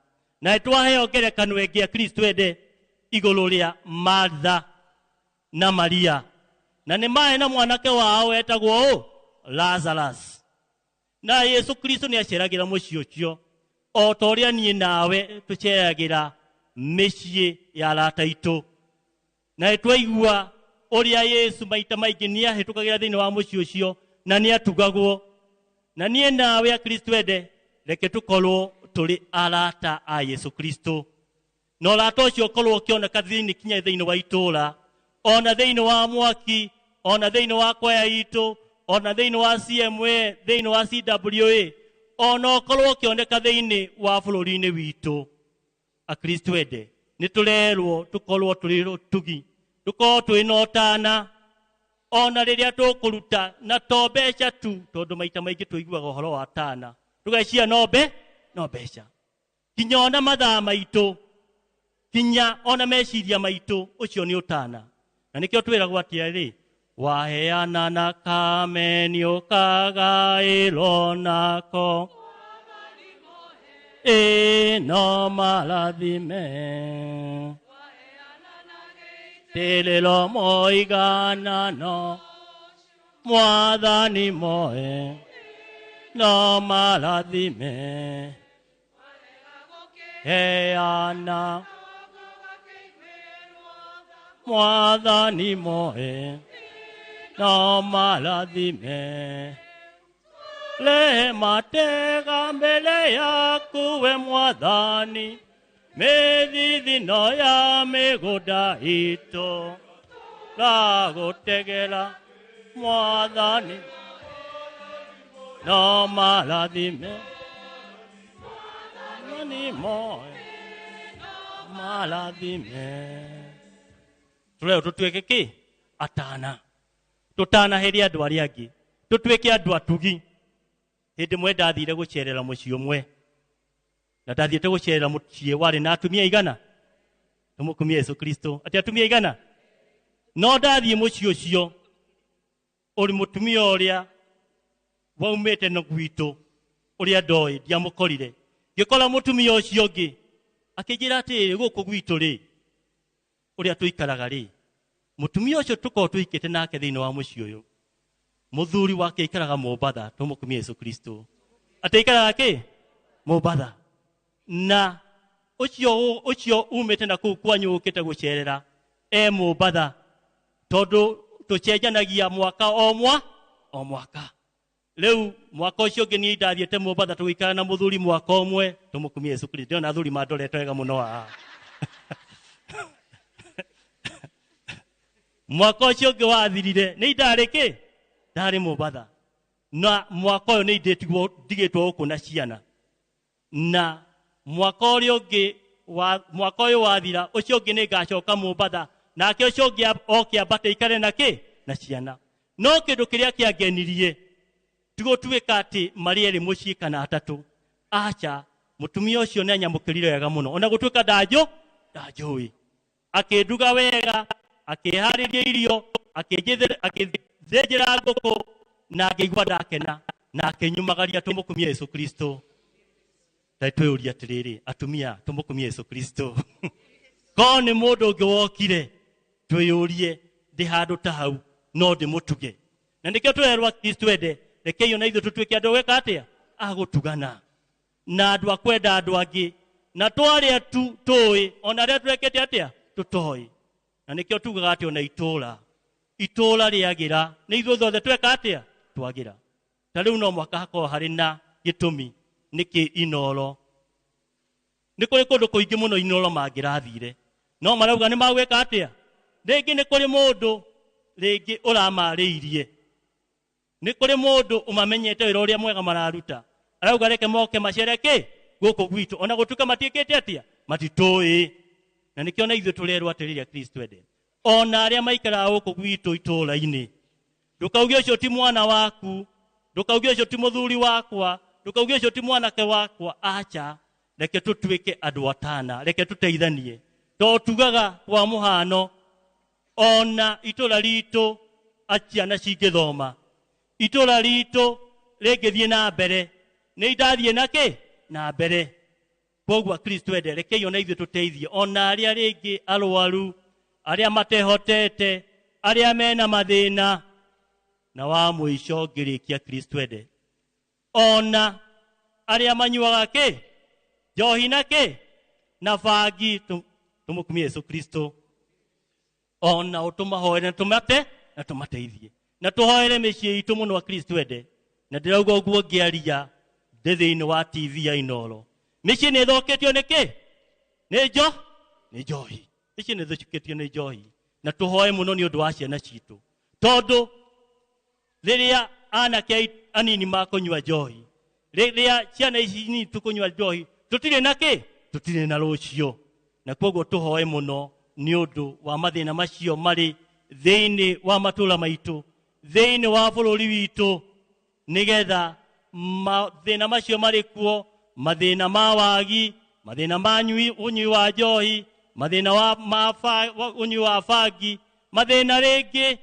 Na twaheo ngerekano ĩngĩ ya Kristo ende igũrũ rĩa Martha na Maria. Na nĩ marĩ na mwanake wao wetagwo ũ? Lazarus. Na Yesu Kristo nĩ aceragĩra mũciĩ ũcio o ta ũrĩa niĩ nawe tũceragĩra mĩciĩ ya arata aitũ. Na nĩ twaigua ũrĩa Yesu maita maingĩ nĩ ahĩtũkagĩra thĩinĩ wa mũciĩ ũcio na nĩ atugagwo. Na niĩ nawe Akristo ende, reke tũkorwo tũrĩ arata a Yesu Kristo. Na ũrata ũcio ũkorwo ũkĩoneka thĩinĩ kinya thĩinĩ wa itũũra, ona thĩinĩ wa mwaki, ona thĩinĩ wa kwaya itũ, ona thĩinĩ wa CMA, thĩinĩ wa CWA, ona ũkorwo ũkĩoneka thĩinĩ wa bũrũri-inĩ witũ. Akristo ende, nĩ tũrerwo tũkorwo tũrĩ ũtugi, tũkorwo twĩ na ũtana, ona rĩrĩa tũkũruta na to mbeca tu, tondũ maita maingĩ tũiguaga ũhoro wa tana, tũgeciria no mbeca. Kinya ona mathaa maitũ, kinya ona meciria maitũ, ũcio nĩ ũtana. Na nĩkĩo twĩragwo atĩrĩ, waheana na kameni ũkagaĩrwo nako, ĩ no marathime tĩrĩro moiganano, mwathani moe no marathime heana mwathani moe no marathime le matega mbele yaku we mwathani, mĩthithino ya mĩgũnda itũ ragũtegera mwathani no marathime mwathani moe marathime. Tũrerwo tũtuĩke kĩ? Atana. Tũtanahĩrie andũ arĩa angĩ, tũtuĩke andũ atugi. Hĩndĩ ĩmwe ndathire gũcerera mũciĩ ũmwe, na ndathiĩte gũcerera mũciĩ warĩ na atumia igana. Tũmũkumie Yesu Kristo. Atĩ atumia igana? No ndathiĩ mũciĩ ũcio, ũrĩ mũtumia ũrĩa waumĩte na gwitũ, ũrĩa ndoĩ, ndiamũkorire. Ngĩkora mũtumia ũcio ũngĩ, akĩnjĩra atĩrĩrĩ, gũkũ gwitũ rĩ, ũrĩa tũikaraga rĩ, mũtumia ũcio tũkoragwo tũhikĩte nake thĩinĩ wa mũciĩ ũyũ, mũthuri wake aikaraga Mombatha. Tũmũkumie Yesu Kristo. Atĩ aikaraga kĩ? Mombatha. Na ũcio umĩte na kũu kwanyu ũkĩte gũcerera e Mombatha, tondũ tũcenjanagia mwaka o o mwaka. Rĩu mwaka ũcio ũngĩ niĩ ndathiĩte Mombatha tũgĩikara na mũthuri mwaka ũmwe. Tũmũkumie Yesu Kristo. Ndĩrona athuri mandorete wega mũno haha. Mwaka ũcio ũngĩ wathirire nĩ ndarĩ kĩ? Ndarĩ Mombatha. Na mwaka ũyũ nĩ ndĩtigwo ndigĩtwo gũkũ na ciana. Na mwaka ũrĩa ũngĩ wa mwaka ũyũ wathira ũcio ũngĩ nĩ ngacoka Mombatha, nake ũcio ũngĩ oke ambate ikare na kĩ? Na ciana. No kĩndũ kĩrĩa kĩangenirie ti gũtuĩka atĩ marĩ erĩ mũciĩ kana atatũ. Aca, mũtumia ũcio nĩ anyamũkĩrire wega mũno, ona gũtuĩka ndanjũĩ. Akĩnduga wega, akĩharĩria irio, akĩthĩnjĩra ngũkũ, na ngĩigua ndakena, na akĩnyumagaria tũmũkumie Yesu Kristo. Ta twĩyũrie atĩrĩrĩ, atumia, tũmũkumie Yesu Kristo. Korwo nĩ mũndũ ũngĩ wokire, twĩyũrie ndĩ handũ ta hau, no ndĩmũtuge. Na nĩkĩo tũrerwo Kristo ende, rekei ona ithuĩ tũtuĩke andũ a gwĩka atĩa? A gũtugana. Na andũ a kwenda andũ angĩ. Na twarĩa tu tũĩ, ona arĩa tũrekete atĩa? Tũtoĩ. Na nĩkĩo tugaga atĩ ona itũũra, itũũra rĩagĩra, nĩ ithuĩ othe tweka atĩa? Twagĩra. Ta rĩu no mũhaka hakorwo harĩ na gĩtũmi nĩkĩ Inooro. Nĩ kũrĩ kũndũ kũingĩ mũno Inooro mangĩrathire, no marauga nĩ magwĩka atĩa? Rĩngĩ nĩ kũrĩ mũndũ rĩngĩ ũramarĩirie, nĩ kũrĩ mũndũ ũmamenyete wĩra ũrĩa mwega mararuta, arauga reke moke macere kĩ gũkũ gwitũ, ona gũtuĩka matiĩkĩte atĩa? Matitũĩ. Na nĩkĩo na ithuĩ tũrerwo atĩrĩrĩ Kristo ende, ona arĩa maikaraga gũkũ gwitũ itũũra-inĩ, ndũkauge ũcio ti mwana waku, ndũkauge ũcio ti mũthuri wakwa, ndũkauge ũcio ti mwanake wakwa. Aca, reke tũtuĩke andũ atana, reke tũteithanie. To tugaga kwa mũhano, ona itũũra ritũ ciana cingĩthoma, itũũra ritũ rĩngĩthiĩ na mbere, nĩ indathiĩ na kĩ? Na mbere. Koguo Kristo ende, rekei ona ithuĩ tũteithie ona arĩa rĩngĩ arwaru, arĩa matehotete, arĩa mena mathĩna. Na wa mũico ngĩrĩkia, Kristo ende, ona arĩa manyuaga kĩ? Njohi na kĩ? Na bangi. Tũmũkumie Yesu Kristo. Ona ũtũmahoere na tũmate na tũmateithie, na tũhoere mĩciĩ itũ mũno Kristo ende. Na ndĩrauga ũguo ngĩaria ndĩ thĩinĩ wa TV ya Inooro. Mĩciĩ nĩ ĩthũkĩtio nĩ kĩ? Nĩ njo? Nĩ njohi. Mĩciĩ nĩ ĩthũkĩtio nĩ njohi. Na tũhoe mũno nĩ ũndũ wa ciana citũ, tondũ rĩrĩa anake anini makũnyua njohi, rĩrĩa ciana ici nini tũkũnyua njohi, tũtirĩ na kĩ? Tũtirĩ na rũciũ. Na koguo tũhoe mũno nĩ ũndũ wa mathĩna macio marĩ thĩinĩ wa matũũra maitũ, thĩinĩ wa bũrũri witũ, nĩgetha mathĩna macio marĩ kuo, mathĩna ma wagi, mathĩna ma ũnyui wa njohi, mathĩna wa ũnyui wa bangi, mathĩna rĩngĩ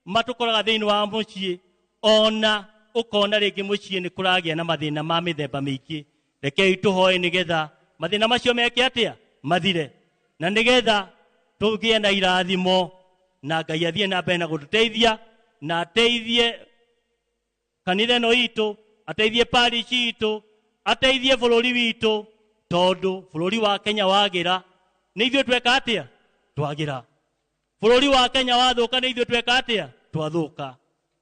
matũkoraga thĩinĩ wa mũciĩ, ona ũkona rĩngĩ mũciĩ nĩ kũragĩa na mathĩna ma mĩthemba mĩingĩ. Rekei tũhoe nĩgetha mathĩna macio meke atĩa? Mathire. Na nĩgetha tũgĩe na irathimo, na Ngai athiĩ na mbere na gũtũteithia, na ateithie kanitha ĩno itũ, ateithie parish itũ, ateithie bũrũri witũ, tondũ bũrũri wa Kenya wagĩra nĩ ithuĩ tweka atĩa? Twagĩra. Bũrũri wa Kenya wathũka nĩ ithuĩ tweka atĩa? Twathũka.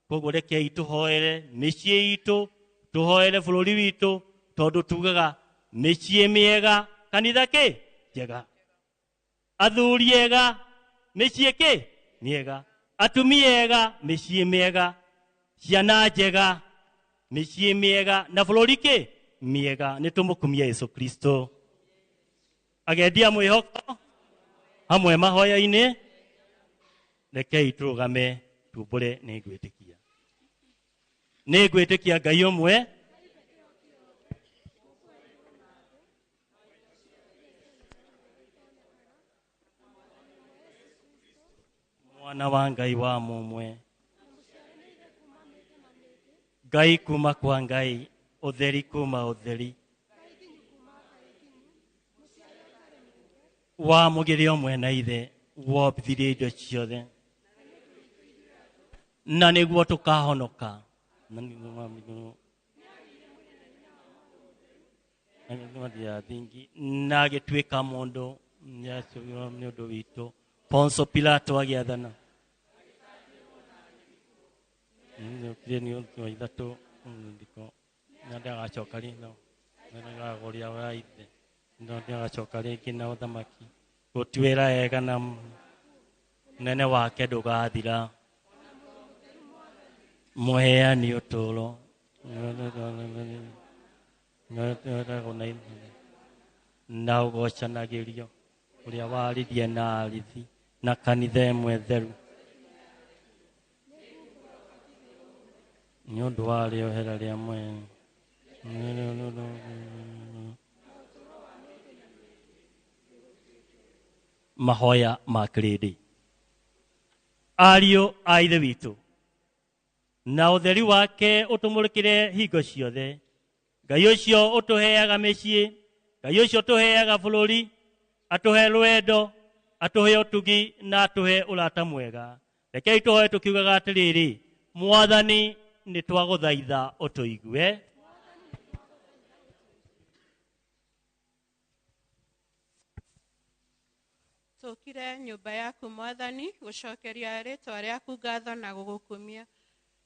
Koguo rekei tũhoere mĩciĩ itũ, tũhoere bũrũri witũ, tondũ tugaga mĩciĩ mĩega kanitha kĩ? Njega. Athuri ega mĩciĩ kĩ? Mĩega. Atumia ega mĩciĩ mĩega. Ciana njega mĩciĩ mĩega, na bũrũri kĩ? Mĩega. Nĩ tũmũkumie Yesu Kristo. Agendia mwĩhoko hamwe mahoya-inĩ, rekei tũrũgame tumbũre nĩ ngwĩtĩkia. Nĩ ngwĩtĩkia Ngai ũmwe, mwana wa Ngai wa mũmwe, Ngai kuma kwa Ngai, ũtheri kuma ũtheri, wa mũgĩrĩ ũmwe na ithe, wombithirie indo ciothe, na nĩguo tũkahonoka. Na nĩguo na agĩtuĩka mũndũ nĩ ũndũ witũ. Poncio Pilato agĩathana. Nĩ ũndũ wa ithatũ ndiko na ndagacoka rĩngĩ na ndagagũria wa ithe no ndagacoka rĩngĩ na ũthamaki gũtuĩra ega na Ũnene wake ndũgathira. Mũheani ũtũũro. Na ũgocanagĩrio ũrĩa waririe na arithi na kanitha ĩmwe theru. Nĩ ũndũ wa rĩohera rĩa mwene. Mahoya ma kĩrĩndĩ. Ariũ a Ithe witũ, na ũtheri wake ũtũmũrĩkĩre hingo ciothe. Ngai ũcio ũtũheaga mĩciĩ, Ngai ũcio ũtũheaga bũrũri, atũhe rwendo, atũhe ũtugi na atũhe ũrata mwega. Rekei tũhoe tũkiugaga atĩrĩrĩ, Mwathani nĩ twagũthaitha ũtũigue. Tũkire nyũmba yaku Mwathani gũcokeria rĩtwa rĩaku ngatho na gũgũkumia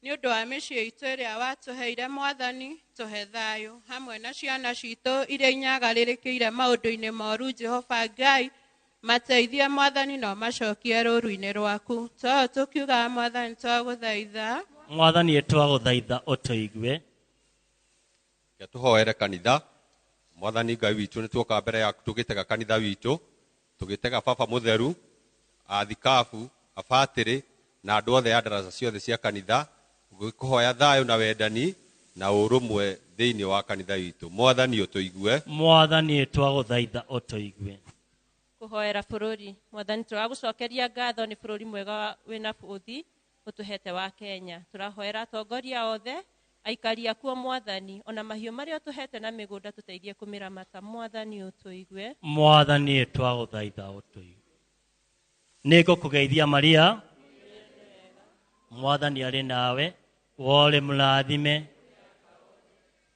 nĩ ũndũ wa mĩciĩ itũ ĩrĩa watũheire Mwathani, tũhe thayũ hamwe na ciana citũ iria inyagarĩrĩkĩire maũndũ-inĩ moru. Jehova Ngai, mateithie Mwathani na ũmacokie rũru-inĩ rwaku. Too tũkiugaga Mwathani twagũthaitha. Mwathani twagũthaitha ũtũigue. Reke tũhoere kanitha. Mwathani Ngai witũ, nĩ tuoka mbere yaku tũgĩtega kanitha witũ, tũgĩtega baba mũtheru, athikabu, abatĩrĩ na andũ othe a ndaraca ciothe cia kanitha, gũkũhoya thayũ na wendani na ũrũmwe thĩinĩ wa kanitha witũ. Mwathani ũtũigue. Mwathani twagũthaitha ũtũigue. Kũhoera bũrũri. Mwathani tũragũcokeria ngatho nĩ bũrũri mwega wĩna bũthi ũtũhete wa Kenya. Tũrahoera atongoria othe, aikari akuo Mwathani, ona mahiũ marĩa ũtũhete na mĩgũnda tũteithie kũmĩramata. Mwathani ũtũigue. Mwathani twagũthaitha ũtũigue. Nĩ ngũkũgeithia Maria, Mwathani arĩ nawe, wore mũrathime,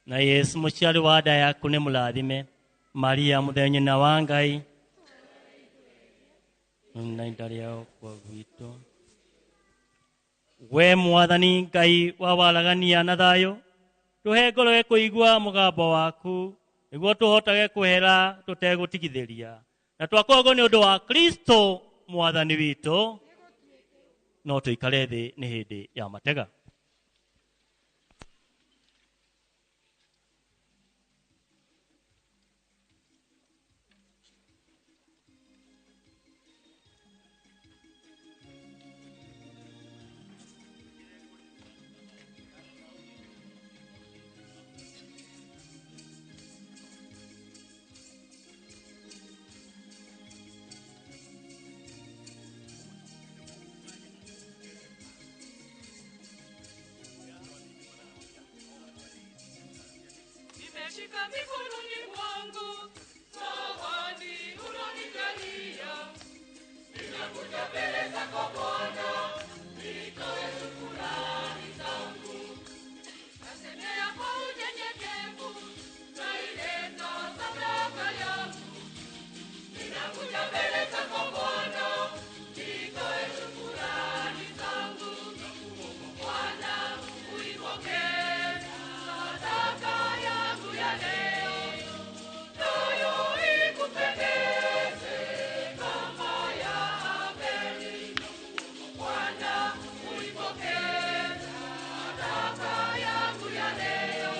na Yesu mũciari wa nda yaku nĩ mũrathime. Maria mũtheru nyina wa Ngai, na ihinda rĩa gũkua gwitũ. We Mwathani Ngai wa waragania na thayũ, tũhe ngoro ĩkũigua mũgambo waku nĩguo tũhotage kwehera tũtegũtigithĩria. Na twakorwo nĩ ũndũ wa Kristo Mwathani witũ, no tũikare thĩ nĩ hĩndĩ ya matega. Nimeshika mikononi mwangu zawadi ulonijalia, ninakuja mbele zako Bwana nitoe shukrani zangu. Nasemea kwa unyenyekevu, naileta sadaka yangu. Ninakuja mbele zako Bwana nitoe shukrani zangu. Bwana uipokee sadaka yangu ya leo, nayo ikupendeze kama ya Abeli. Bwana uipokee sadaka yangu ya leo,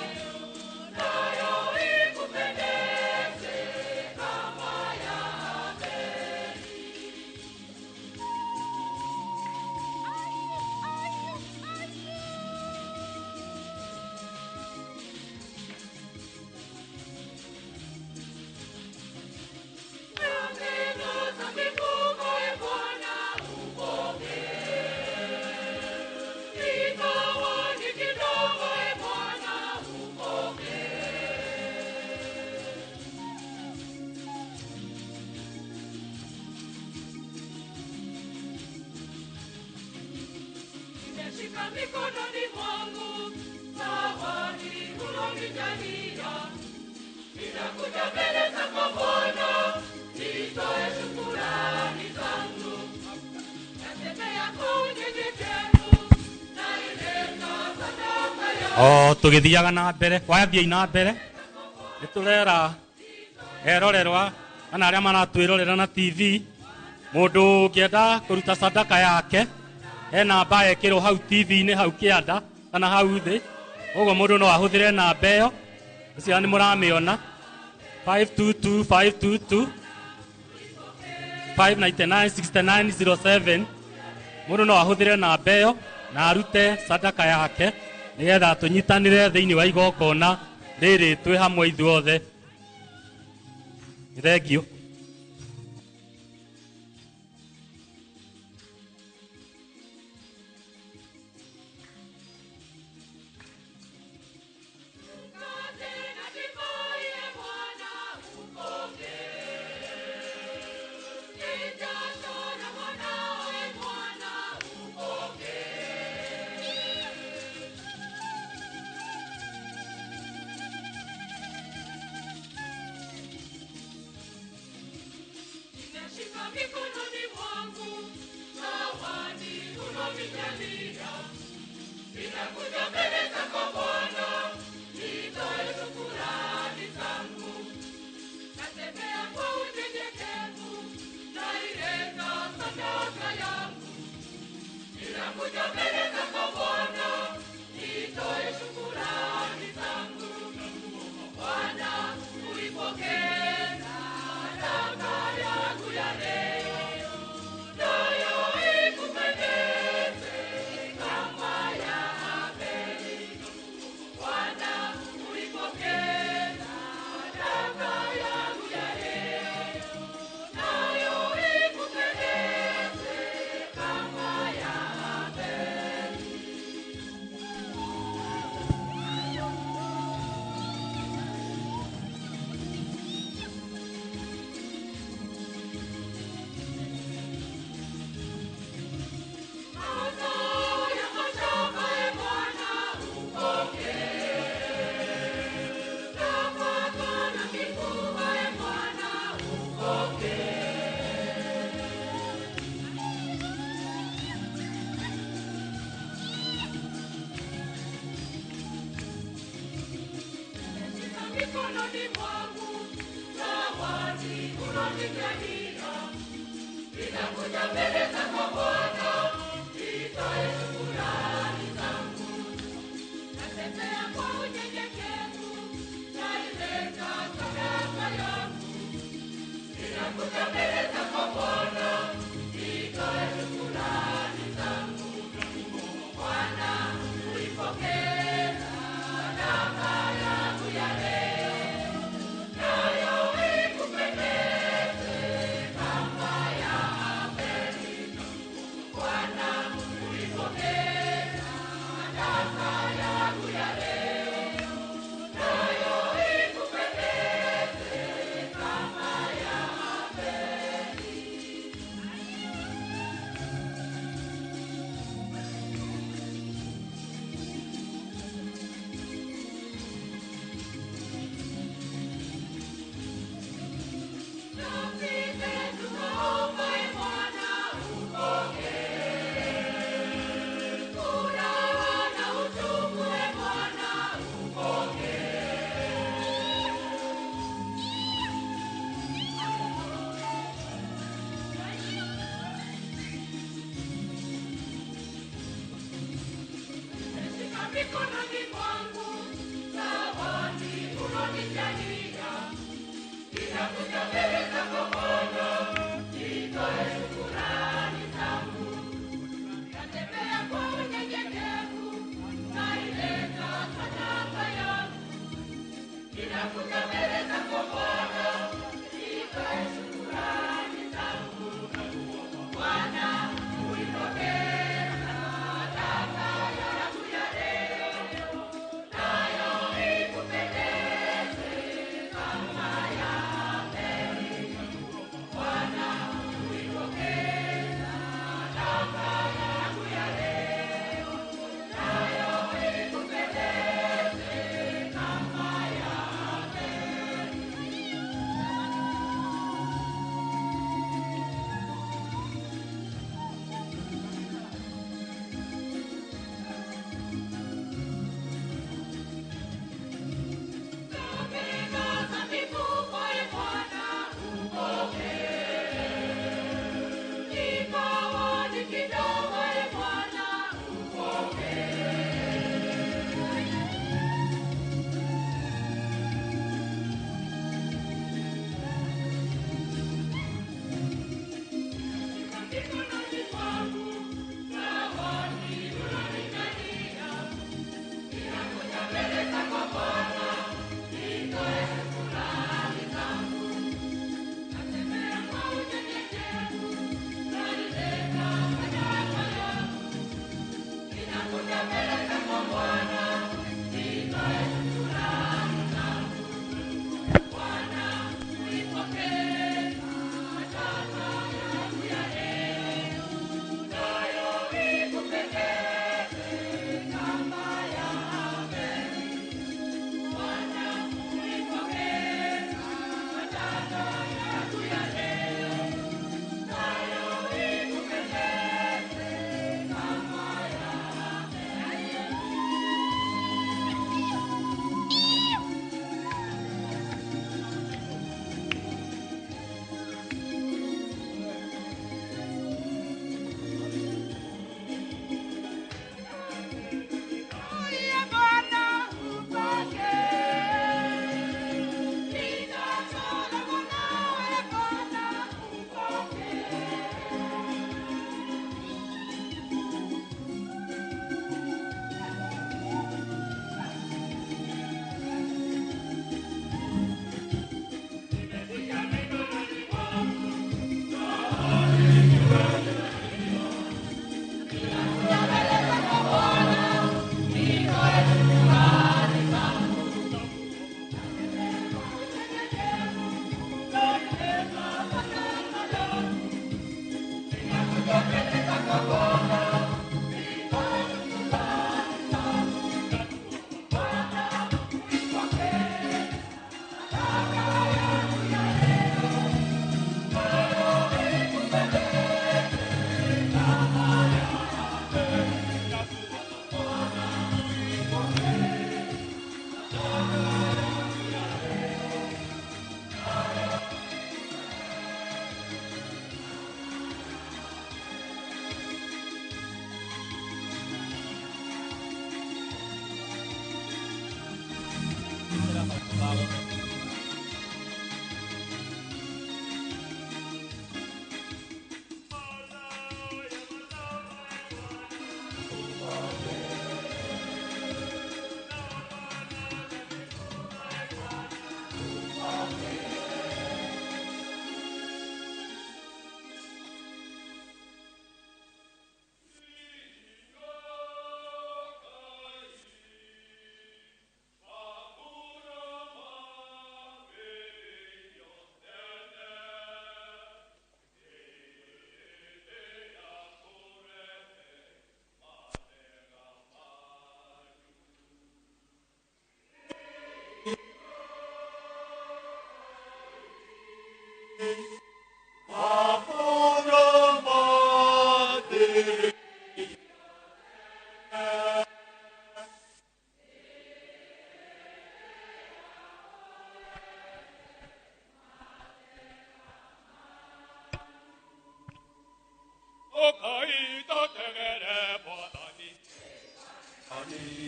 nayo ikupendeze kama ya Abeli. Mbegu za mifugo, e Bwana, upokee. Ingawa ni kidogo, e Bwana, upokee. Nimeshika mikononi mwangu zawadi ulonijalia, ninakuja mbele zako Bwana nitoe shukrani zangu. Nasemea kwa unyenyekevu, naileta sadaka yangu. O tũgĩthiaga na mbere wathiĩ na mbere nĩ tũrera erorerwa kana arĩa maratwĩrorera na TV Mũndũ ũngĩenda kũruta sadaka yake he namba ekĩrwo hau TV-inĩ hau kĩanda kana hau thĩ, ũguo mũndũ no ahũthĩre namba ĩyo. Ũcio nĩ mũramĩona 522 522 599 6907. Mũndũ no ahũthĩre namba ĩyo na arute sadaka yake nĩgetha tũnyitanĩre thĩinĩ wa igongona rĩrĩ twĩ hamwe ithuothe. Nĩ thengiũ. Nimeshika mikononi mwangu zawadi ulonijalia, ninakuja mbele zako Bwana, nitoe shukrani zangu. Natembea kwa unyenyekevu, naileta sadaka yangu. Ninakuja mbele zako Bwana, nitoe shukrani zangu. Bwana, uipokee sadaka yangu ya leo, nayo ikupendeze kama ya Abeli. Bwana, uipokee sadaka yangu ya leo, nayo ikupendeze kama ya Abeli. Mazao ya mashamba, e Bwana, upokee. Nafaka na mifugo, e Bwana, upokee. Nimeshika mikononi mwangu zawadi ulonijalia, ninakuja mbele zako Bwana, nitoe shukrani zangu. Natembea kwa unyenyekevu, naileta sadaka yangu. Ninakuja mbele zako Bwana, nitoe shukrani zangu. Bwana, uipokee sadaka yangu ya leo, nayo ikupendeze kama ya Abeli. Bwana, uipokee sadaka yangu ya leo, nayo ikupendeze kama ya Abeli.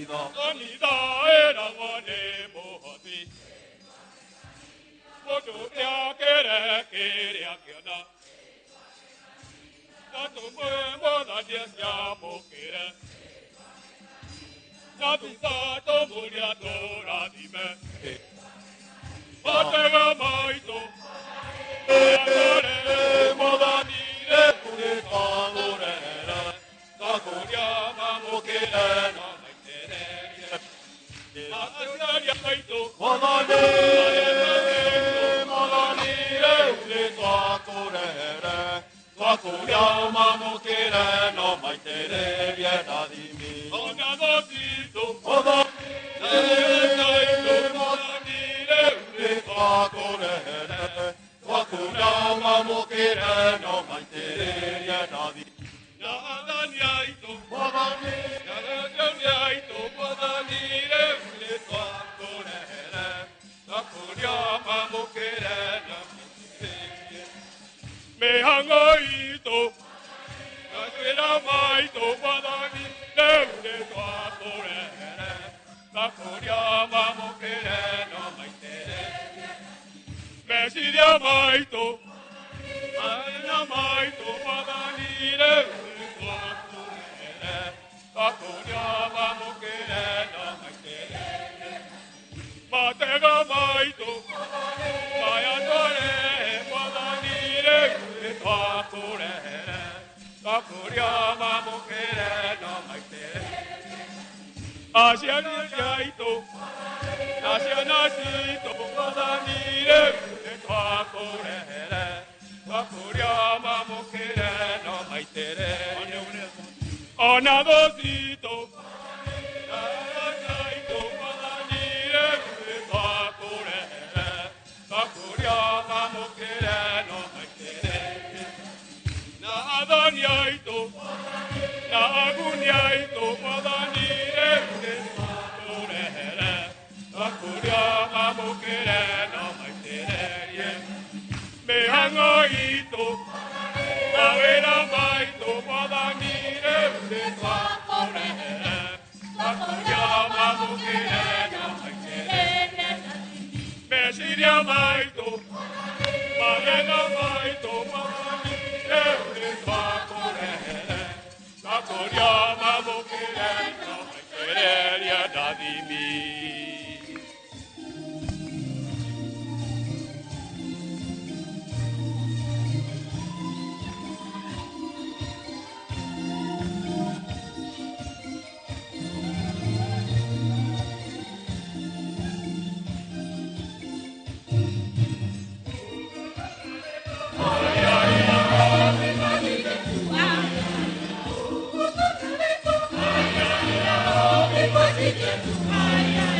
kanitha kanitha ĩragwo nĩ mũhoti mũndũ nĩakĩre kĩrĩa kĩona na tũmwe mwathani aciamũkĩre na thutha tũmũria tũrathime matega maitũ mwathani rĩu nĩtwagũrehera twakũria mamũkĩre na maitĩrĩrie aciari aitũ mwathani mwathani rĩu nĩtwakũrehere twakũria mamũkĩre no maitĩrĩrie ndathimi ona thocitũ mwathani mwathani rĩu nĩtwakũrehere twakũria mamũkĩre no maitĩrĩrie ndathimi na athani aitũ mwathani na athani aitũ mwathani rĩu nĩtwakũrehere twakũria mamũkĩre na maitĩrĩrie mĩhang'o itũ na twĩra maitũ mwathani rĩu nĩtwakũrehere twakũria mamũkĩre no maitĩrĩrie meciria maitũ mathĩna maitũ mwathani rĩu nĩtwakũrehere twakũria mamũkĩre no maitĩrĩrie matega maitũ maya twarehe mwathani rĩu nĩtwakũrehere twakũria mamũkĩre no maitĩrĩrie aciari aitũ na ciana citũ mwathani rĩu nĩtwakũrehere twakũria mamũkĩre no maitĩrĩrie ona thũ citũ na arata aitũ mwathani rĩu nĩtwakũrehere twakũria mamũkĩre no maitĩrĩrie na athani aitũ na aguni aitũ mwathani rĩu nĩtwakũrehere twakũria mamũkĩre no maitĩrĩrie mĩhang'o itũ mawĩra maitũ mwathani rĩu nĩtwakũrehere twakũria mamũkĩre no maitĩrĩrie meciria maitũ mathĩna maitũ mwathani rĩu nĩtwakũrehere twakũria mamũkĩre no maitĩrĩrie ndathimi. Thank you.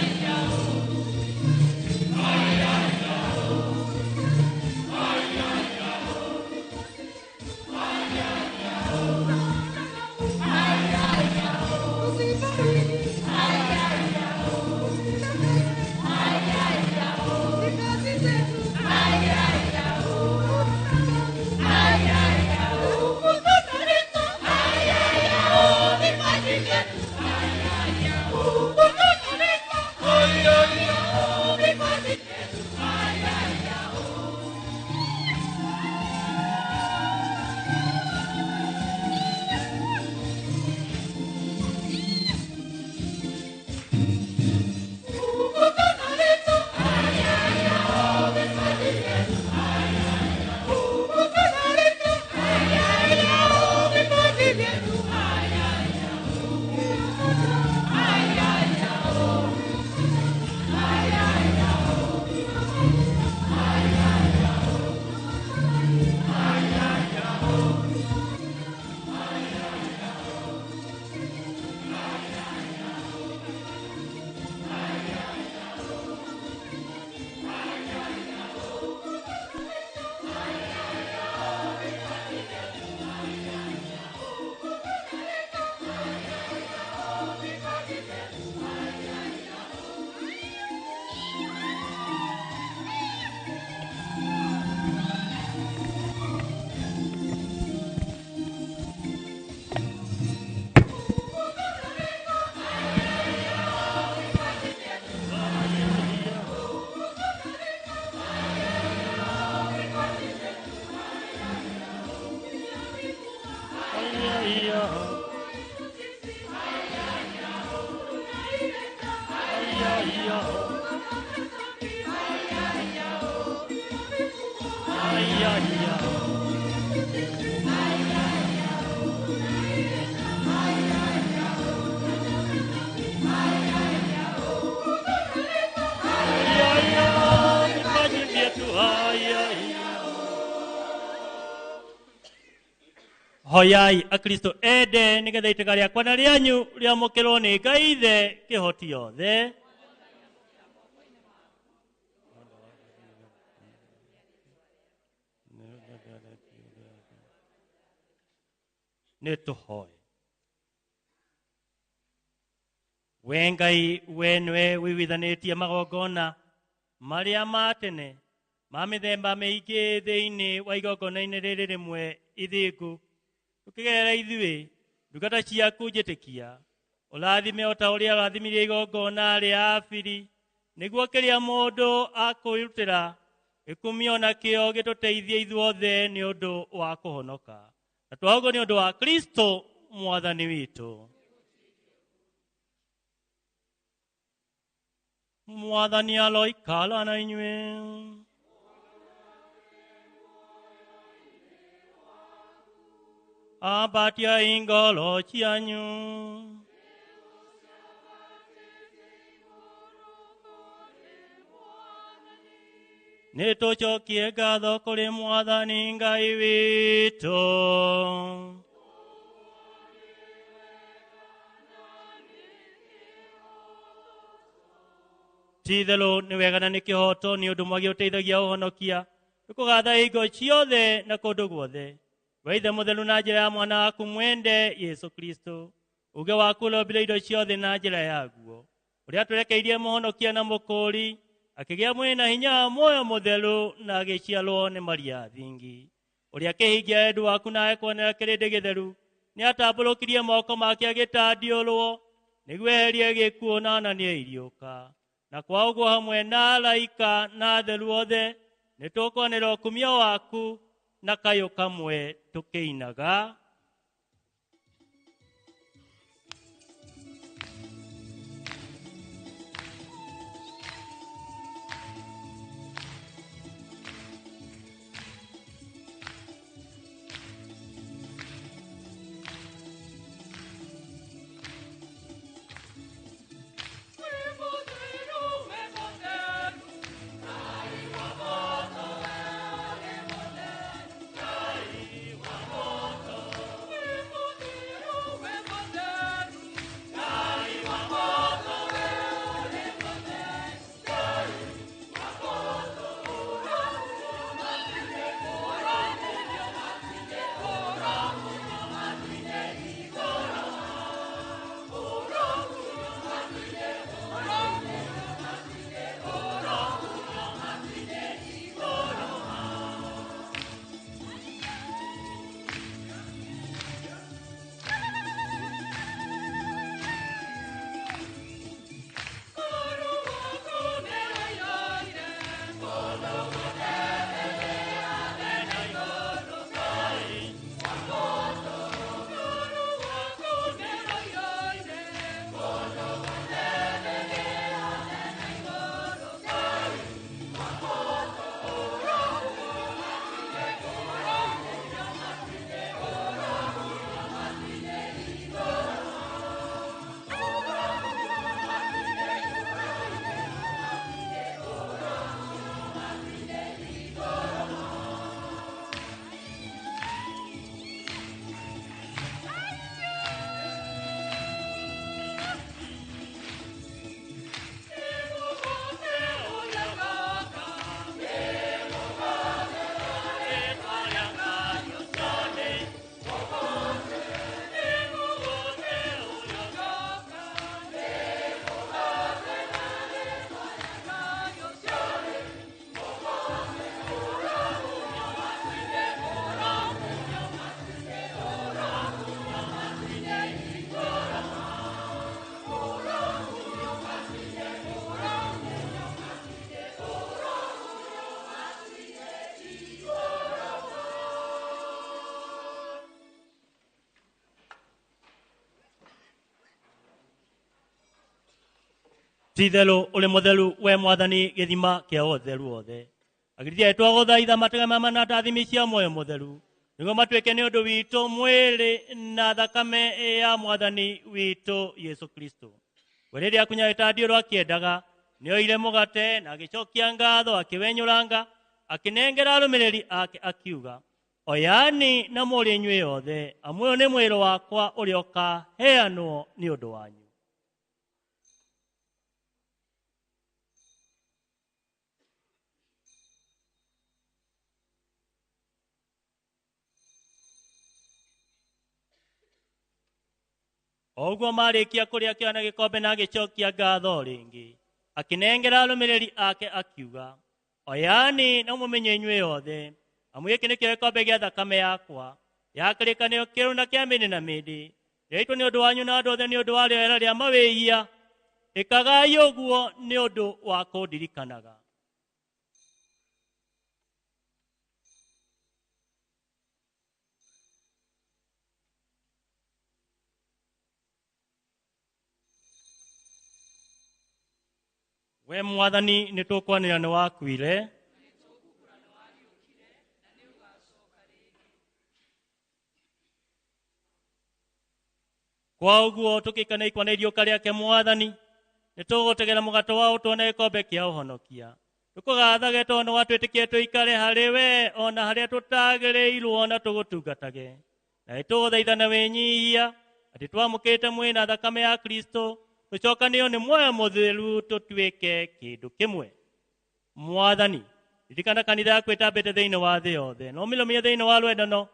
Hoyai akristo ende nĩgetha itĩga rĩakwa na rĩanyu rĩamũkĩrwo nĩ Ngai Ithe kĩhoti yothe. Nĩ tũhoe. We Ngai, we nĩwe wĩiguithanĩtie magongona marĩa ma tene ma mĩthemba mĩingĩ thĩinĩ wa igongona-inĩ rĩrĩ rĩmwe ithingu, tũkĩgerera ithuĩ ndungata ciaku njĩtĩkia, ũrathime o ta ũrĩa ũrathimirie igongona rĩa Abili, nĩguo kĩrĩa mũndũ akũrutĩra gĩkumio nakĩo gĩtũteithie ithuothe nĩ ũndũ wa kũhonoka. Na twaũguo nĩ ũndũ wa Kristo Mwathani witũ. Mwathani aloikara na inyuĩ. Ambatia ingoro cianyu. Nĩ tũcokie ngatho kũrĩ Mwathani Ngai witũ. Ti-itherũ nĩ wega na nĩ kĩhoto, nĩ ũndũ mwagi ũteithagia ũhonokia. Tũkũgatha hingo ciothe na kũndũ guothe. We Ithe mũtheru, na njĩra ya mwana waku mwende Yesu Kristo, uge waku ũrĩa indo ciothe na njĩra yaguo, ũrĩa twerekeirie mũhonokia na mũkũũri, akĩgĩa mwĩrĩ na hinya wa muoyo mũtheru na agĩciarwo nĩ Maria thingi, ũrĩa akĩhingia wendi waku na agĩkuonera kĩrĩndĩ gĩtheru, nĩatambũrũkirie moko make agĩtandiũrwo nĩguo eherie gĩkuũ na onanie iriũka. Na kwa ũguo hamwe na araika na atheru othe nĩtũkuonera ũkumio waku na kayũ kamwe tũkĩinaga. Ti-itherũ ũrĩ mũtheru we Mwathani, gĩthima kĩa ũtheru wothe. Agirithia twagũthaitha matega mama na ndathimi cia muoyo mũtheru, nĩguo matuĩke nĩ ũndũ witũ mwĩrĩ na thakame ya Mwathani witũ Yesu Kristo. We rĩrĩa akunya gĩtandiũrwo akĩendaga, nĩoire mũgate na agĩcokia ngatho, akĩwenyũranga, akĩnengera arũmĩrĩri ake akiuga, Oyani na mũrĩ inyuĩ othe, amu ũyũ nĩ mwĩrĩ wakwa ũrĩa ũkaheanwo nĩ ũndũ wanyu. O ũguo marĩkia kũrĩa akĩoya na gĩkombe na agĩcokia ngatho rĩngĩ, akĩnengera arũmĩrĩri ake akiuga, oyani na mũmenye inyuĩ othe, amu gĩkĩ nĩkĩo gĩkombe gĩa thakame yakwa ya kĩrĩkanĩro kĩerũ na kĩa mĩndĩ na mĩndĩ, rĩaitwo nĩ ũndũ wanyu na andũ othe nĩ ũndũ wa rĩera rĩa mawĩhia. Ĩkagai ũguo nĩ ũndũ wa kũndirikanaga. We Mwathani, nĩ tũkwanĩrĩra nĩ wakuire, kwa ũguo tũkĩkana ikwa na iriũka rĩake Mwathani, nĩ tũgũtegera mũgato wa ũtũo na gĩkombe kĩa ũhonokia. Tũkũgathage tondũ nĩwatwĩtĩkie tũikare harĩ we ona harĩa tũtagĩrĩirwo na tũgũtungatage. Na nĩtũgũthaithana wĩnyihia atĩ twamũkĩrĩte mwĩrĩ na thakame ya Kristo, tũcokanĩrio nĩ muoyo mũtheru tũtuĩke kĩndũ kĩmwe. Mwathani, ririkana kanitha yaku ĩtambĩte thĩinĩ wa thĩ yothe, na ũmĩrũmie thĩinĩ wa rwendano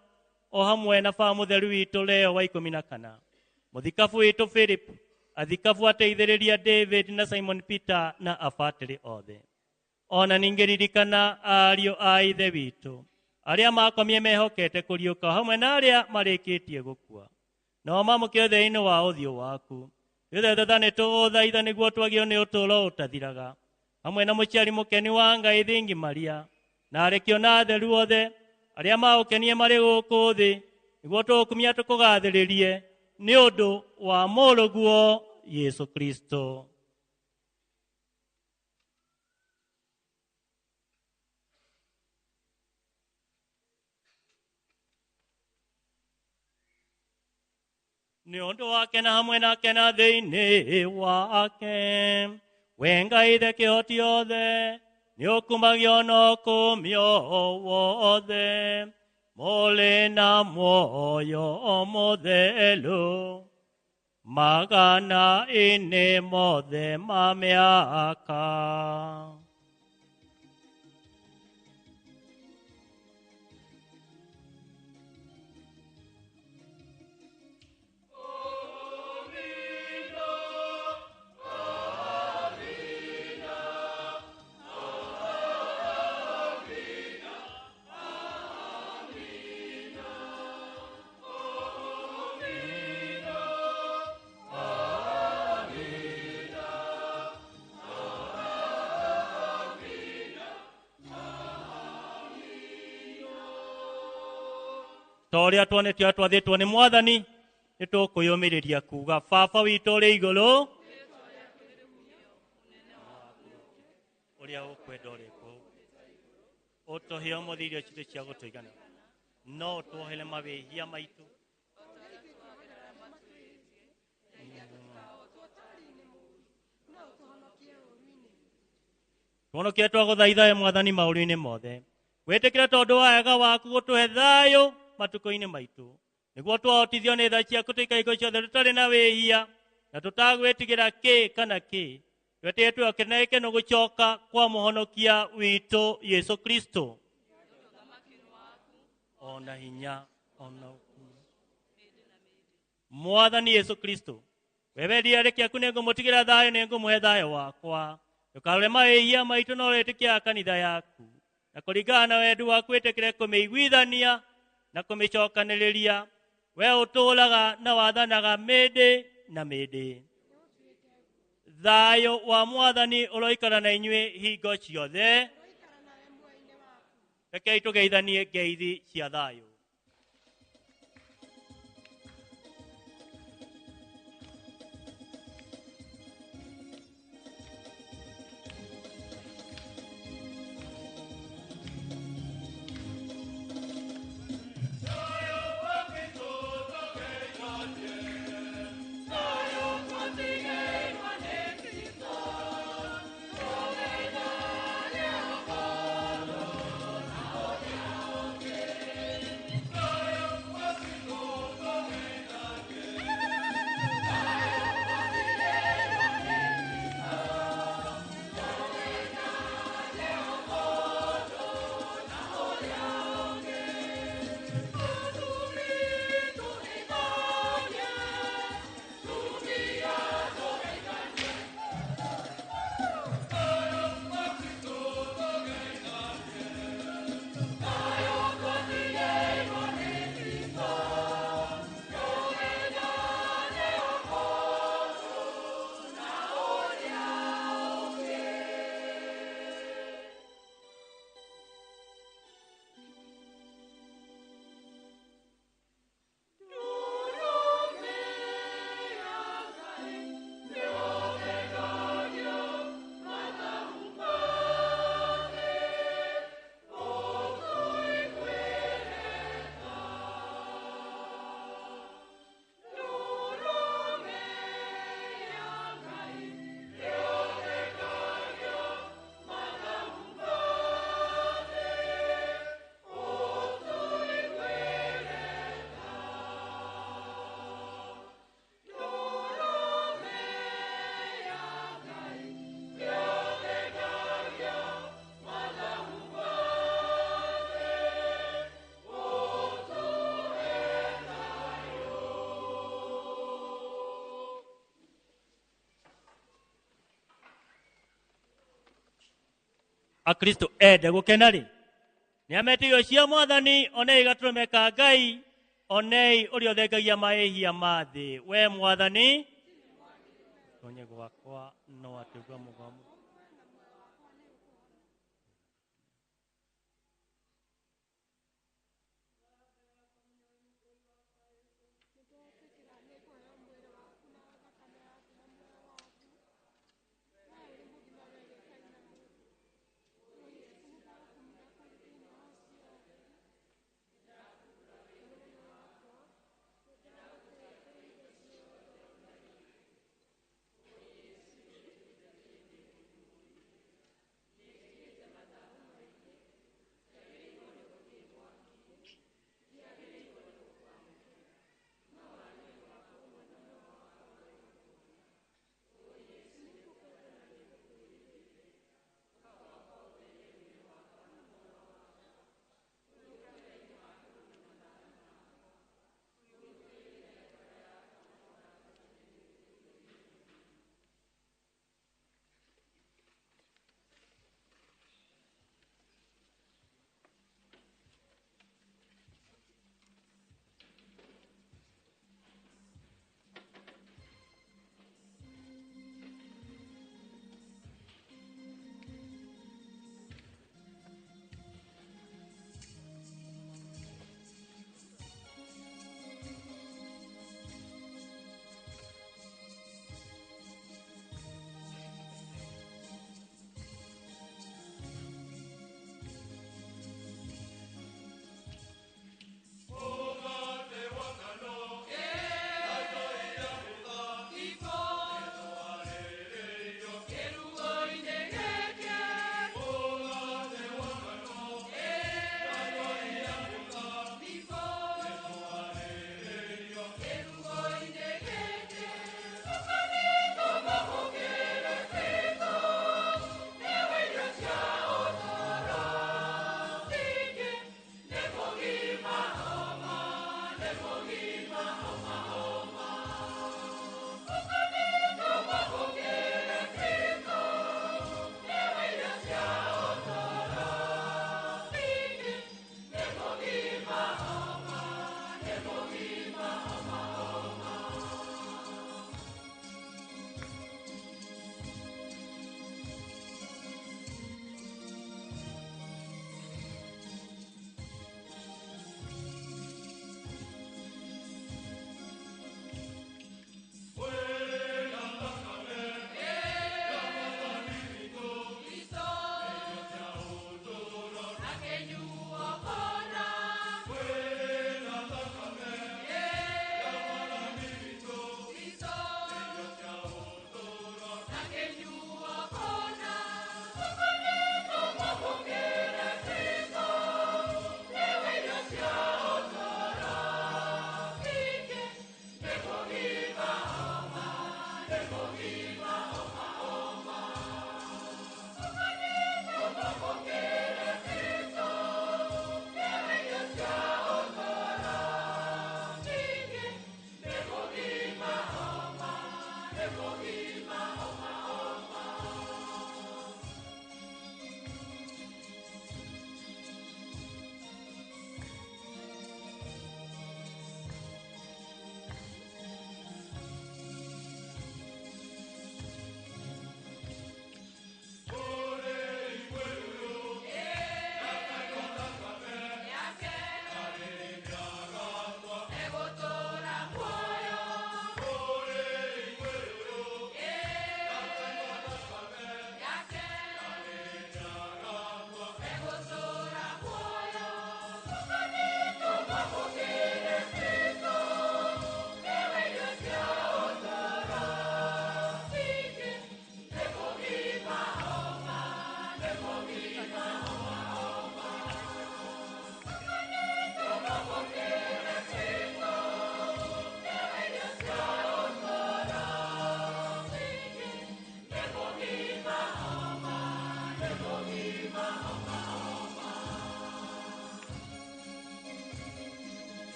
o hamwe na baba mũtheru witũ Leo wa 14, mũthikabu witũ Philip, athikabu ateithĩrĩria David na Simon Peter na abatĩrĩ othe. Ona ningĩ ririkana ariũ a ithe witũ arĩa makomie mehokete kũriũka hamwe na arĩa marĩkĩtie gũkua, nao mamũkĩre thĩinĩ wa ũthiũ waku. Twĩthethetha nĩ tũgũthaitha nĩguo twagĩo nĩ ũtũũro ũtathiraga hamwe na mũciari mũkeni wa Ngai Thingi Maria na arekio na atheru othe arĩa maũkenie marĩ gũkũ thĩ, nĩguo tũgũkumia tũkũgathĩrĩrie nĩ ũndũ wa mũrũguo Yesu Kristo. Nĩ ũndũ wake na hamwe nake na thĩinĩ wake, we Ngai Ithe kĩhoti othe, nĩ ũkumagio na ũkumio wothe, mũrĩ na muoyo mũtheru, magana-inĩ mothe ma mĩaka. Ta ũrĩa tuonetio twathĩtwo nĩ Mwathani, nĩ tũkwĩyũmĩrĩria kuga, Baba witũ ũrĩ igũrũ, ũrĩa ũkwenda ũrĩkwo, ũtũhe ũmũthĩ irio citũ cia gũtũigana, no ũtuohere mawĩhia maitũ tũhonokie twagũthaitha we Mwathani maũru-inĩ mothe, wĩtĩkĩre tondũ wa wega waku gũtũhe thayũ matukũ-inĩ maitũ, nĩguo twahotithio nĩ tha ciaku tũikare hingo ciothe tũtarĩ na wĩhia na tũtagwĩtigĩra kĩ kana kĩ, twetereire twĩhoke na gĩkeno gũcoka kwa mũhonokia witũ Yesu Kristo. Ona hinya ona ũkumu. Mwathani Yesu Kristo, we wendire arĩki aku nĩngũmũtigĩra thayũ, nĩngũmũhe thayũ wakwa. Ndũkarore mawĩhia maitũ no ũrĩtĩkia kanitha yaku, na kũringana na wendi waku wĩtĩkĩre kũmĩiguithania na kũmĩcokanĩrĩria. We ũtũũraga na wathanaga mĩndĩ na mĩndĩ. Thayũ wa Mwathani ũroikara na inyuĩ hingo ciothe. Rekei tũgeithanie ngeithi cia thayũ. Thank you. Akristo ende gũkena rĩ nĩ ametĩirio cia mwathani onei gatũrũme ka Ngai onei ũrĩa ũthengagia mahĩhia ma thĩ we mwathani tonye gwakwa no atĩgua mũgwamo.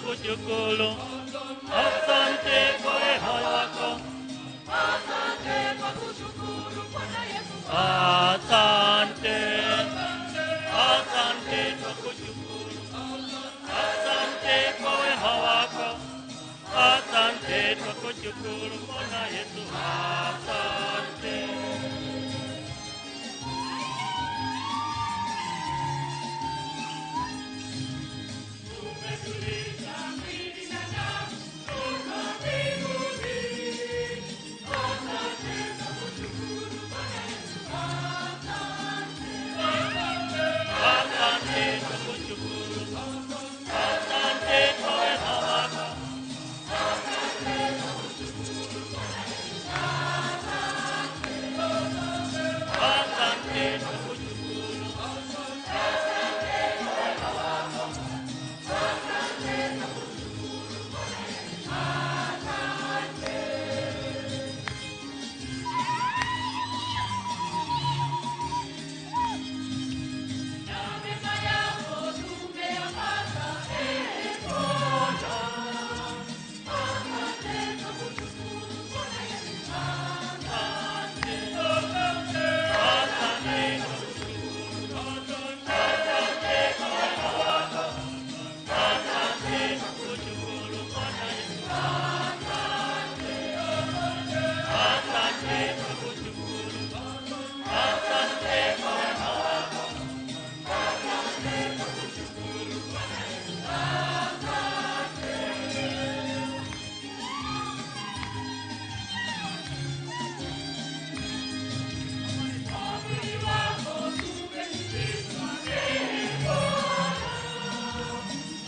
twakushukuru, asante kwa wema wako, Asante twakushukuru Bwana Yesu. Asante, asante twakushukuru, asante kwa wema wako, asante twakushukuru Bwana Yesu, asante. Umetulisha mwili na damu, tuko mbinguni. Asante twakushukuru Bwana Yesu. Asante. Asante twakushukuru, asante kwa wema wako, Asante twakushukuru Bwana Yesu. Asante. Asante twakushukuru, Asante kwa wema wako. Asante twakushukuru Bwana Yesu. Asante. Na mema yako tumeyapata, ee Bwana. Asante twakushukuru Bwana Yesu. Asante. Asante twakushukuru, asante kwa wema wako, asante twakushukuru Bwana Yesu, asante twakushukuru, asante kwa wema wako, Asante twakushukuru Bwana Yesu. Asante. Kwa mwili wako tumeshibishwa, ee Bwana.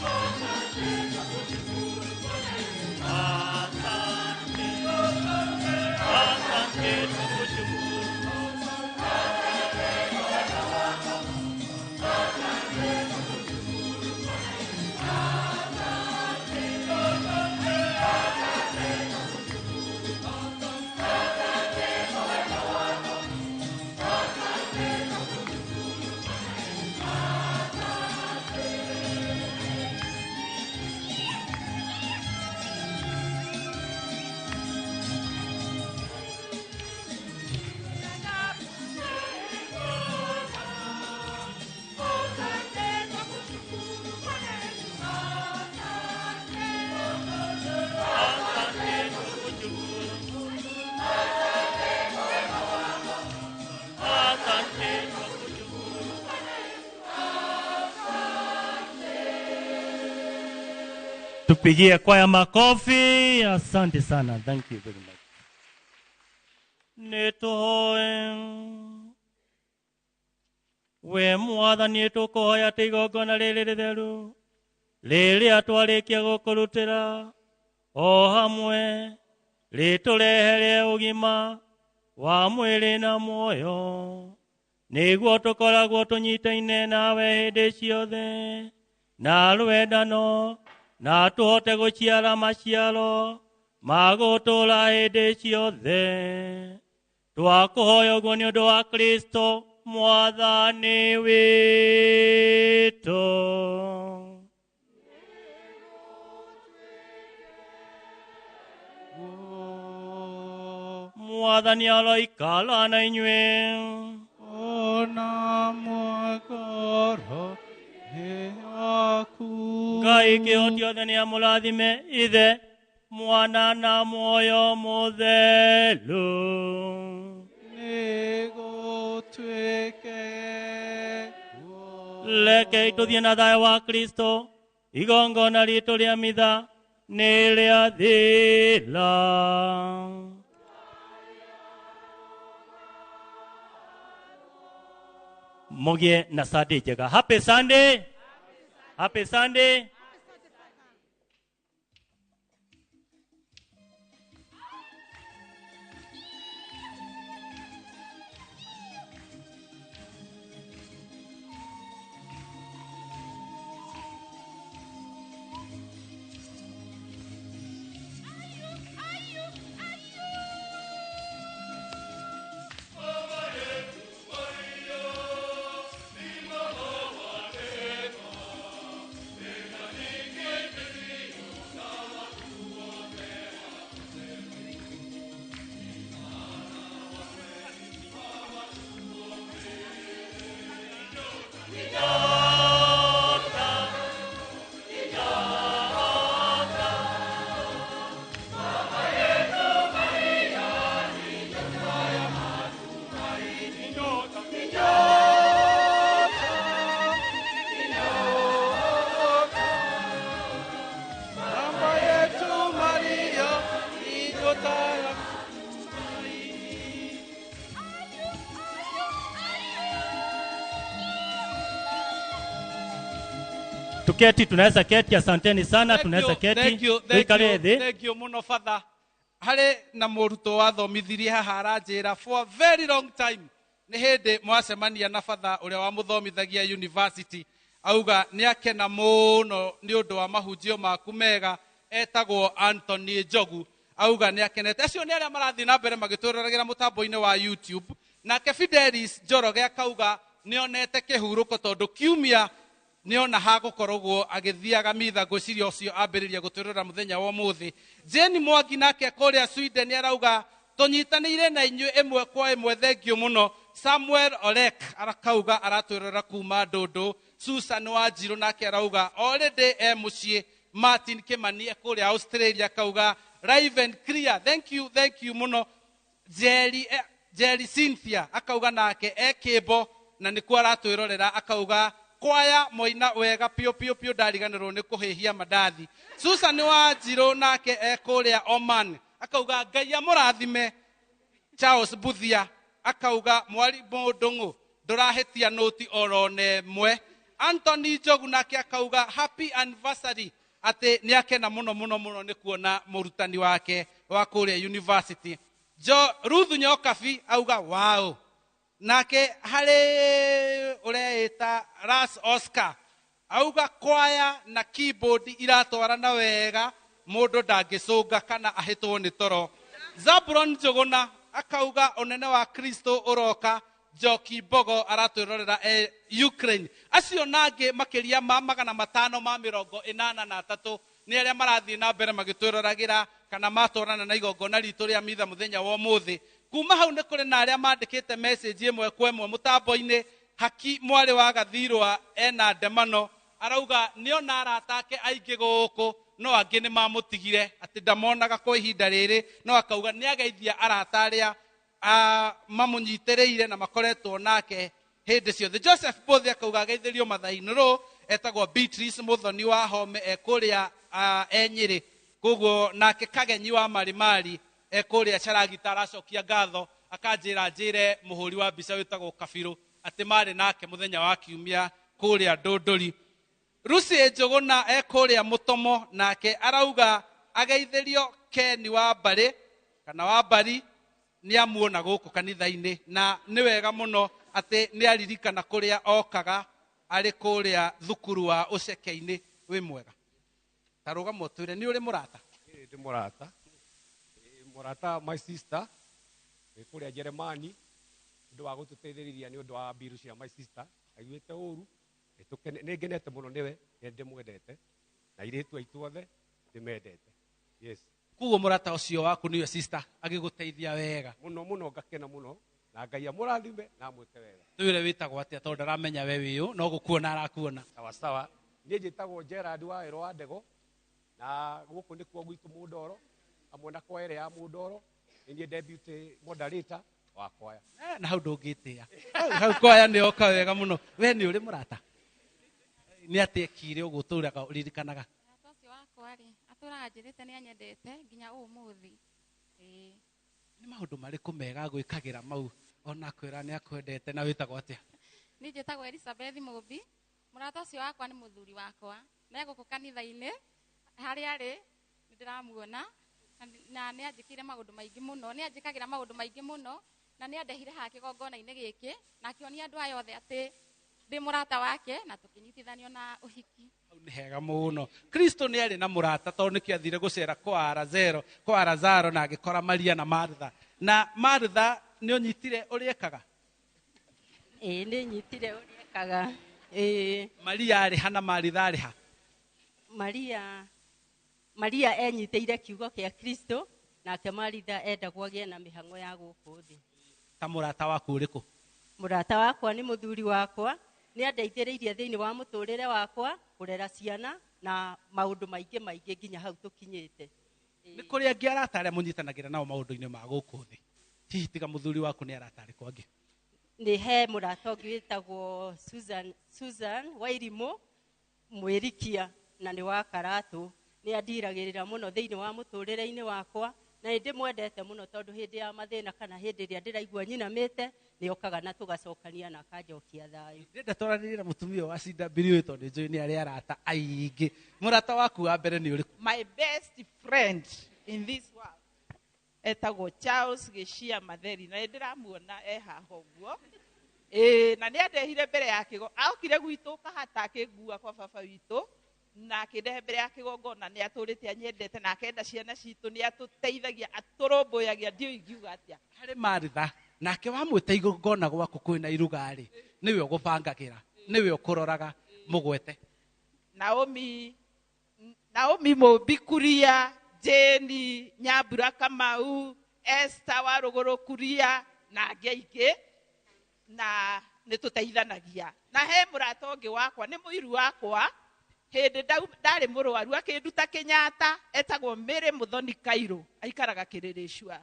Asante twakushukuru Bwana Yesu. Asante, asante twakushukuru, Asante kwa wema wako. Asante twakushukuru Bwana Yesu. Asante. Asante twakushukuru. Asante kwa wema wako. Asante twakushukuru Bwana Yesu. Asante. Asante twakushukuru Bwana Yesu. Asante. Asante twakushukuru, Asante kwa wema wako. Asante twakushukuru. Tupigie kwaya makofi. Asante sana. Thank you very much. Nĩtũhoe. We Mwathani, tũkũhoya atĩ igongona rĩrĩ rĩtheru rĩrĩa twarĩkia gũkũrutĩra o hamwe rĩtũrehere ũgima wa mwĩrĩ na muoyo, nĩguo tũkoragwo tũnyitaine nawe hĩndĩ ciothe na rwendano, na tũhote gũciara maciaro ma gũtũũra hĩndĩ ciothe. Twakũhoya ũguo nĩ ũndũ wa Kristo Mwathani witũ. Mwathani aroikara na inyuĩ. Ona mwagoro yaku. Ngai kĩhoti othe nĩ amũrathime, Ithe, Mwana na Muoyo Mũtheru. Nĩgũtuĩke Rekei tũthiĩ na thayũ wa Kristo. Igongona ritũ rĩa mitha nĩ rĩathira. Mũgĩe na Sunday njega. Happy Sunday. Happy Sunday. Mama yetu Maria, ni mama wa neema. Tuketi, tunaweza keti. Asanteni sana, tunaweza keti. Thank you, thank Tuikare you, thĩ. thank you muno father. Harĩ na mũrutwo wathomithirie haha aranjĩra for a very long time nĩ hĩndĩ mwacemania na father ũrĩa wamũthomithagia university, auga nĩ akena mũno nĩ ũndũ wa mahunjio maku mega, etagwo Anthony Njogu, auga nĩ akenete. Acio nĩ arĩa marathiĩ na mbere magĩtwĩroragĩra mũtambo-inĩ wa YouTube. Nake Fidelis Njoroge akauga nĩ onete kĩhurũko tondũ kiumia nĩona hagũkoragwo agĩthiaga mitha, ngwĩciria ũcio ambĩrĩria gũtwĩrora mũthenya wa ũmũthĩ. Jane Mwangi nake kũrĩa Sweden arauga tũnyitanĩire na inyuĩ ĩmwe kwa ĩmwe, thengio mũno. Samuel Olek arakauga aratwĩrora kuma Ndũndũ. Susan Wanjirũ nake arauga already e mũciĩ. Martin Kimani e kũrĩa Australia akauga live and clear, thank you, thank you mũno. Jerry, Jerry Cynthia akauga nake e kĩmbo na nĩkuo aratwĩrorera, akauga kwaya moina wega piũ piũ piũ, ndariganĩrwo nĩ kũhĩhia mandathi. Susan Wanjirũ nake e kũrĩa Oman akauga Ngai amũrathime. Charles Buthia akauga mwarimũ Ndung'u ndũrahĩtia nũti oro na ĩmwe. Anthony Njogu nake akauga happy anniversary, atĩ nĩ akena mũno mũno mũno nĩ kuona mũrutani wake wa kũrĩa university. Jo Ruth Nyokabi auga wow. Nake harĩ ũreĩta Ras Oscar auga kwaya na keyboard iratwarana wega, mũndũ ndangĩcũnga kana ahĩtwo nĩ toro. Zabron Njũgũna akauga ũnene wa Kristo ũroka. Njoki Mbogo aratwĩrorera e Ukraine. Acio nangĩ makĩria ma 583 nĩ arĩa marathiĩ na mbere magĩtwĩroragĩra kana matwarana na igongona ritũ rĩa mitha mũthenya wa ũmũthĩ. Kuma hau nĩ kũrĩ na arĩa mandĩkĩte message ĩmwe kwa ĩmwe mũtambo-inĩ. Haki mwarĩ wa Gathirwa ena ndemano arauga nĩona arata ake aingĩ gũkũ no angĩ nĩ mamũtigire, atĩ ndamonaga kwa ihinda rĩrĩ, no akauga nĩ ageithia arata arĩa mamũnyitĩrĩire na makoretwo nake hĩndĩ ciothe. Joseph Bothe akauga ageithĩrio Mathai-inĩ, etagwo Beatrice Muthoni wa Home e kũrĩa e Nyĩrĩ. Koguo nake Kagenyi wa Marimari e kũrĩa Caragita aracokia ngatho, akanjĩra njĩre mũhũri wa mbica wĩtagwo Kabirũ atĩ marĩ nake mũthenya wa kiumia kũrĩa Ndũndũri. Lucy Njũgũna e kũrĩa Mũtomo nake arauga ageithĩrio Ken wa Mbarĩ kana wa Mbari nĩ amuona gũkũ kanitha-inĩ, na nĩ wega mũno atĩ nĩ aririkana kũrĩa okaga arĩ kũrĩa thukuru wa ũceke-inĩ. Wĩ mwega, ta rũgama ũtwĩre nĩ ũrĩ mũrata? Ĩĩ, ndĩ mũrata. Ĩĩ, mũrata my sister wĩ kũrĩa Jeremani ũndũ wa gũtũteithĩrĩria nĩ ũndũ wa mbiru cia my sister aiguĩte ũru. Nĩ ngenete mũno nĩwe, nĩ ndĩmwendete na airĩtu aitũ othe ndĩmendete. Yes. Koguo mũrata ũcio waku nĩwe sister agĩgũteithia wega? Mũno mũno, ngakena mũno na Ngai amũrathime na amwĩke wega. Twĩre wĩtagwo atĩa tondũ ndaramenya we wĩũ no gũkuona arakuona. Sawa sawa, niĩ njĩtagwo Gerard wa Ero wa Ndego na gũkũ nĩkuo gwitũ Mũndoro hamwe na kwaya ĩrĩa ya Mũndoro, nĩ niĩ deputy moderator wa kwaya. Na hau ndũngĩtĩa hau kwaya nĩ yoka wega mũno. We nĩ ũrĩ mũrata? Nĩ atĩa ekire ũguo ũtũraga ũririkanaga? Mũrata ũcio wakwa rĩ, atũraga anjĩrĩte nĩ anyendete nginya ũmũthĩ. Ĩĩ. Nĩ maũndũ marĩkũ mega gwĩkagĩra mau ona akwĩra nĩ akwendete? Na wĩtagwo atĩa? Niĩ njĩtagwo Elizabeth Mũmbi. Mũrata ũcio wakwa nĩ mũthuri wakwa. Me gũkũ kanitha-inĩ harĩa arĩ nĩ ndĩramuona na nĩ anjĩkĩire maũndũ maingĩ mũno, nĩ anjĩkagĩra maũndũ maingĩ mũno na nĩ andehire haha kĩgongona-inĩ gĩkĩ na akĩonia andũ aya othe atĩ ndĩ mũrata wake na tũkĩnyitithanio na ũhiki. Hau nĩ hega mũno. Kristo nĩ arĩ na mũrata tondũ nĩkĩo athire gũcera kwa Lazaro, kwa Lazaro na agĩkora Maria na Martha. Na Martha nĩ ũnyitire ũrĩa ekaga? Ĩĩ, nĩ nyitire ũrĩa ekaga. Ĩĩ. Maria arĩ ha na Maritha arĩ ha? Maria enyitĩire kiugo kĩa Kristo nake Maritha endagwo agĩe na mĩhang'o ya gũkũ thĩ. Ta mũrata waku ũrĩkũ? Mũrata wakwa nĩ mũthuri wakwa, nĩ andeithĩrĩirie thĩinĩ wa mũtũrĩre wakwa kũrera ciana na maũndũ maingĩ maingĩ nginya hau tũkinyĩte. Nĩ kũrĩ angĩ arata arĩa mũnyitanagĩra nao maũndũ-inĩ ma gũkũ thĩ? Hihi tiga mũthuri waku nĩ arata arĩkũ angĩ? Nĩ he mũrata ũngĩ wĩtagwo Susan Wairimũ Mwĩrikia na nĩ wa Karatũ. Nĩ andiragĩrĩra mũno thĩinĩ wa mũtũrĩre-inĩ wakwa Na nĩ ndĩmwendete mũno tondũ hĩndĩ ya mathĩna kana hĩndĩ ĩrĩa ndĩraigua nyinamĩte, nĩ okaga na tũgacokania na akanjokia thayũ. Ndĩrenda twaranĩrie na mũtumia wa CW tondũ njũĩ nĩ arĩ arata aingĩ. Mũrata waku wa mbere nĩ ũrĩkũ? My best friend in this world etagwo Charles Gĩcia Matheri, na nĩndĩramuona e haha ũguo. Ĩĩ, na nĩ andehire mbere ya kĩgo, aokire gwitũ Kahata akĩngua kwa baba witũ na akĩndehe mbere ya kĩgongona. Nĩ atũrĩte anyendete na akenda ciana citũ, nĩ atũteithagia, atũrũmbũyagia, ndiũĩ ingiuga atĩa. Harĩ Maritha, nake wamwĩta igongona gwaku kwĩna iruga rĩ, nĩwe ũgũbangagĩra, nĩwe ũkũroraga, mũgwete. Naomi Mũmbi Kuria, Jane Nyambura Kamau, Esther wa Rũgũrũ Kuria na angĩ aingĩ, na nĩ tũteithanagia. Na he mũrata ũngĩ wakwa, nĩ mũiru wakwa, hĩndĩ ndarĩ mũrwaru akĩnduta Kenyatta, etagwo Mary Mũthoni Kairũ, aikaraga Kĩrĩrĩcua.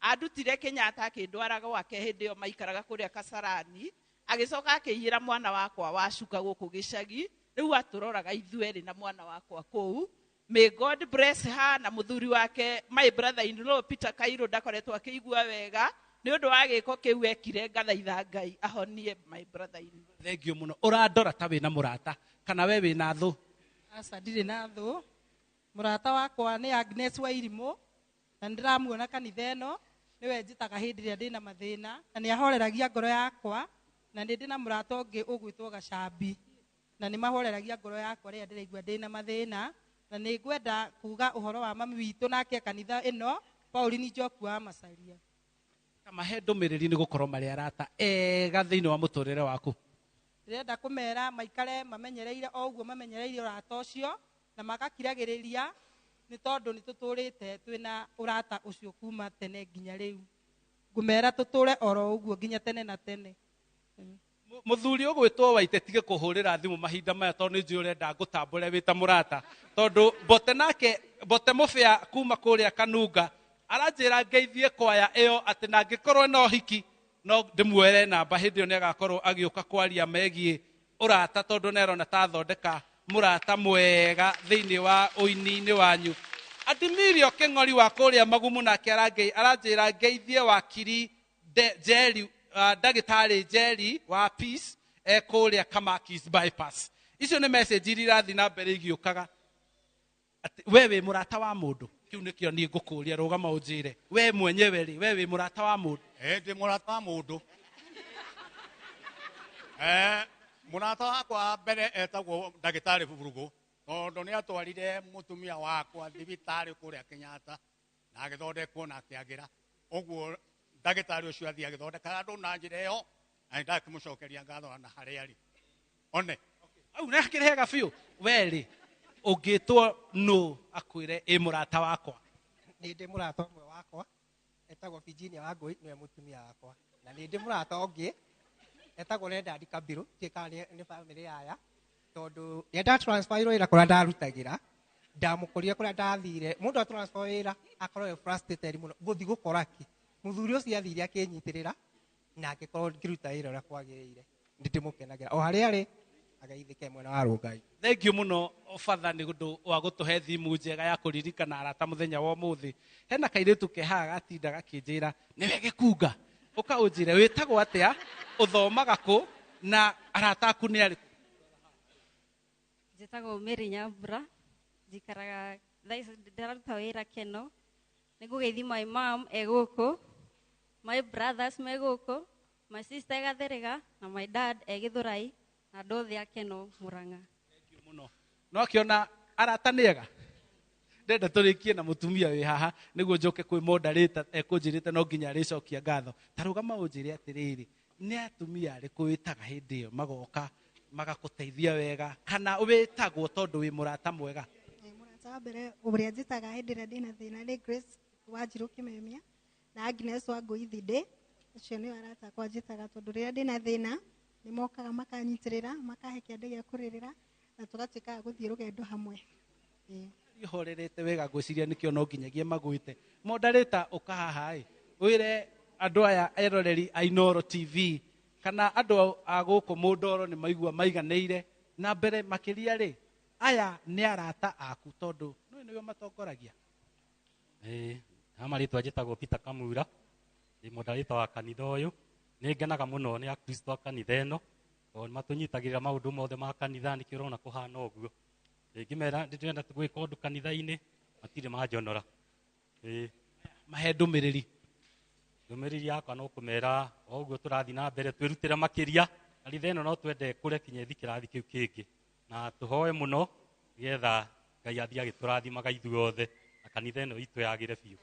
Andutire Kenyatta akĩndwara gwake hĩndĩ ĩyo maikaraga kũrĩa Kasarani, agĩcoka akĩiyĩra mwana wakwa wa cuka gũkũ gĩcagi, rĩu atũroraga ithuerĩ na mwana wakwa kũu. May God bless her na mũthuri wake, my brother in law Peter Kairũ, ndakoretwo akĩigua wega nĩ ũndũ wa gĩko kĩu ekire. Ngathaitha Ngai ahonie my brother in law. Thengiũ mũno. Ũrandora ta wĩna mũrata kana we wĩna thũ? Aca, ndirĩ na thũ. Mũrata wakwa nĩ Agnes Wairimũ, na nĩ ndĩramuona kanitha ĩno, nĩwe njĩtaga hĩndĩ ĩrĩa ndĩna mathĩna, na nĩ ahoreragia ngoro yakwa. Na nĩ ndĩ na mũrata ũngĩ ũgwĩtwo Gacambi, na nĩ mahoreragia ngoro yakwa rĩrĩa ndĩraigua ndĩna mathĩna. Na nĩ ngwenda kuga ũhoro wa mami witũ nake kanitha ĩno, Pauline Njoku wa Macaria. Kamahe ndũmĩrĩri nĩ gũkorwo marĩ arata ega thĩinĩ wa mũtũrĩre waku. Ndĩrenda kũmera maikare mamenyereire o ũguo mamenyereire ũrata ũcio, na magakiragĩrĩria, nĩ tondũ nĩ tũtũrĩte twĩna ũrata ũcio kuma tene nginya rĩu. Ngũmera tũtũre oro ũguo nginya tene na tene. Mũthuri ũgwĩtwo Waite, tige kũhũrĩra thimũ mahinda maya tondũ nĩ njũĩ ũrenda ngũtambũre wĩ ta mũrata, tondũ Mbote nake, Mbote Mũbĩa kuma kũrĩa Kanunga aranjĩra ngeithie kwaya ĩyo atĩ na angĩkorwo no hiki no ndĩmuoere namba, hĩndĩ ĩyo nĩagakorwo agĩũka kwaria megiĩ ũrata, tondũ nĩarona ta athondeka mũrata mwega thĩinĩ wa ũini-inĩ wanyu. Adimirio Kĩng'ori wa kũrĩa Magumu nake aranjĩra ngeithie wakiri Njeri, ndagĩtarĩ Njeri wa Peace e kũrĩa Kamakis bypass. Icio nĩ message iria irathiĩ na mbere igĩũkaga. Atĩ we wĩ mũrata wa mũndũ, kĩu nĩkĩo niĩ ngũkũria, rũgama ũnjĩre we mwenyewe rĩ, we wĩ mũrata wa mũndũ? Ndĩ mũrata wa mũndũ. Mũrata wakwa wa mbere etagwo ndagĩtarĩ Burugũ, tondũ nĩ atwarire mũtumia wakwa thibitarĩ kũrĩa Kenyatta na agĩthondekwo na akĩagĩra. Ũguo ndagĩtarĩ ũcio athiĩ agĩthondekaga andũ na njĩra ĩyo, na nĩ ndakĩmũcokeria ngatho na harĩa arĩ. One. Au nĩ akĩrĩ hega biũ. We rĩ, ũngĩtwo nũ akwĩre ĩ mũrata wakwa? Nĩ ndĩ mũrata ũmwe wakwa etagwo Virginia Wangũi, nĩwe mũtumia wakwa. Na nĩ ndĩ mũrata ũngĩ etagwo Leonard Kabiru, ndiũĩ kana nĩ bamĩrĩ yaya, tondũ rĩrĩa ndatransferirwo wĩra kũrĩa ndarutagĩra, ndamũkorire kũrĩa ndathire. Mũndũ atransfer wĩra akorwo e frustrated mũno, ngũthiĩ gũkora kĩ? Mũthuri ũcio athire akĩnyitĩrĩra na angĩkorwo ngĩruta wĩra ũrĩa kwagĩrĩire. Nĩ ndĩmũkenagĩra o harĩa arĩ, ageithĩke mwena wa Rũngai. Thank you mũno batha nĩ ũndũ wa gũtũhe thimu njega ya kũririkana arata mũthenya wa ũmũthĩ. Hena kairĩtu ke haha gatinda gakĩnjĩra nĩwe gĩkunga, ũka ũnjĩre wĩtagwo atĩa, ũthomaga kũ na arata aku nĩ arĩkũ? Njĩtagwo Mary Nyambura, njikaraga thaa ici ndĩraruta wĩra Keno. Nĩngũgeithia my mom e gũkũ, my brothers me gũkũ, my sister e Gathĩrĩga na my dad e Gĩthũrai, na andũ othe a Keno Mũrang'a. Thank you mũno. No akĩona arata nĩ ega. Ndĩrenda tũrĩkie na mũtumia wĩ haha nĩguo njoke kwĩ moderator ekũnjĩrĩte no nginya arĩcokia ngatho. Ta rũgama ũnjĩre atĩrĩrĩ, nĩ atumia arĩkũ wĩtaga hĩndĩ ĩyo magoka magakũteithia wega, kana wĩtagwo tondũ wĩ mũrata mwega? Mũrata wa mbere ũrĩa njĩtaga hĩndĩ ĩrĩa ndĩna thĩna nĩ Grace Wanjirũ Kĩmemia na Agnes Wangũi Thindĩ. Acio nĩo arata akwa njĩtaga tondũ rĩrĩa ndĩna thĩna nĩ mokaga makanyitĩrĩra, makahe kĩande gĩa kũrĩrĩra na tũgatuĩka a gũthiĩ rũgendo hamwe. Ihorerete wega, ngwĩciria nĩkĩo no nginyagia magwĩte. Moderator, ũka haha ĩ, wĩre andũ aya eroreri a Inooro TV kana andũ a gũkũ Mũndoro nĩ maigua maiganĩire, na mbere makĩria rĩ, aya nĩ arata aku tondũ nĩwe nĩwe matongoragia. Na marĩtwa njĩtagwo Peter Kamura, ndĩ moderator wa kanitha ũyũ. Nĩ ngenaga mũno nĩ akristo a kanitha ĩno, tondũ nĩ matũnyitagĩrĩra maũndũ mothe ma kanitha, nĩkĩo ũrona kũhana ũguo. Ndĩngĩmera ndĩrenda gwĩka ũndũ kanitha-inĩ, matirĩ manjonora. Ĩĩ. Mahe ndũmĩrĩri. Ndũmĩrĩri yakwa no kũmera o ũguo tũrathiĩ na mbere twĩrutĩre makĩria. Kanitha ĩno no twende kũre kinya ĩthi kĩrathi kĩu kĩngĩ, na tũhoe mũno nĩgetha Ngai athiĩ agĩtũrathimaga ithuothe na kanitha ĩno itũ yagĩre biũ.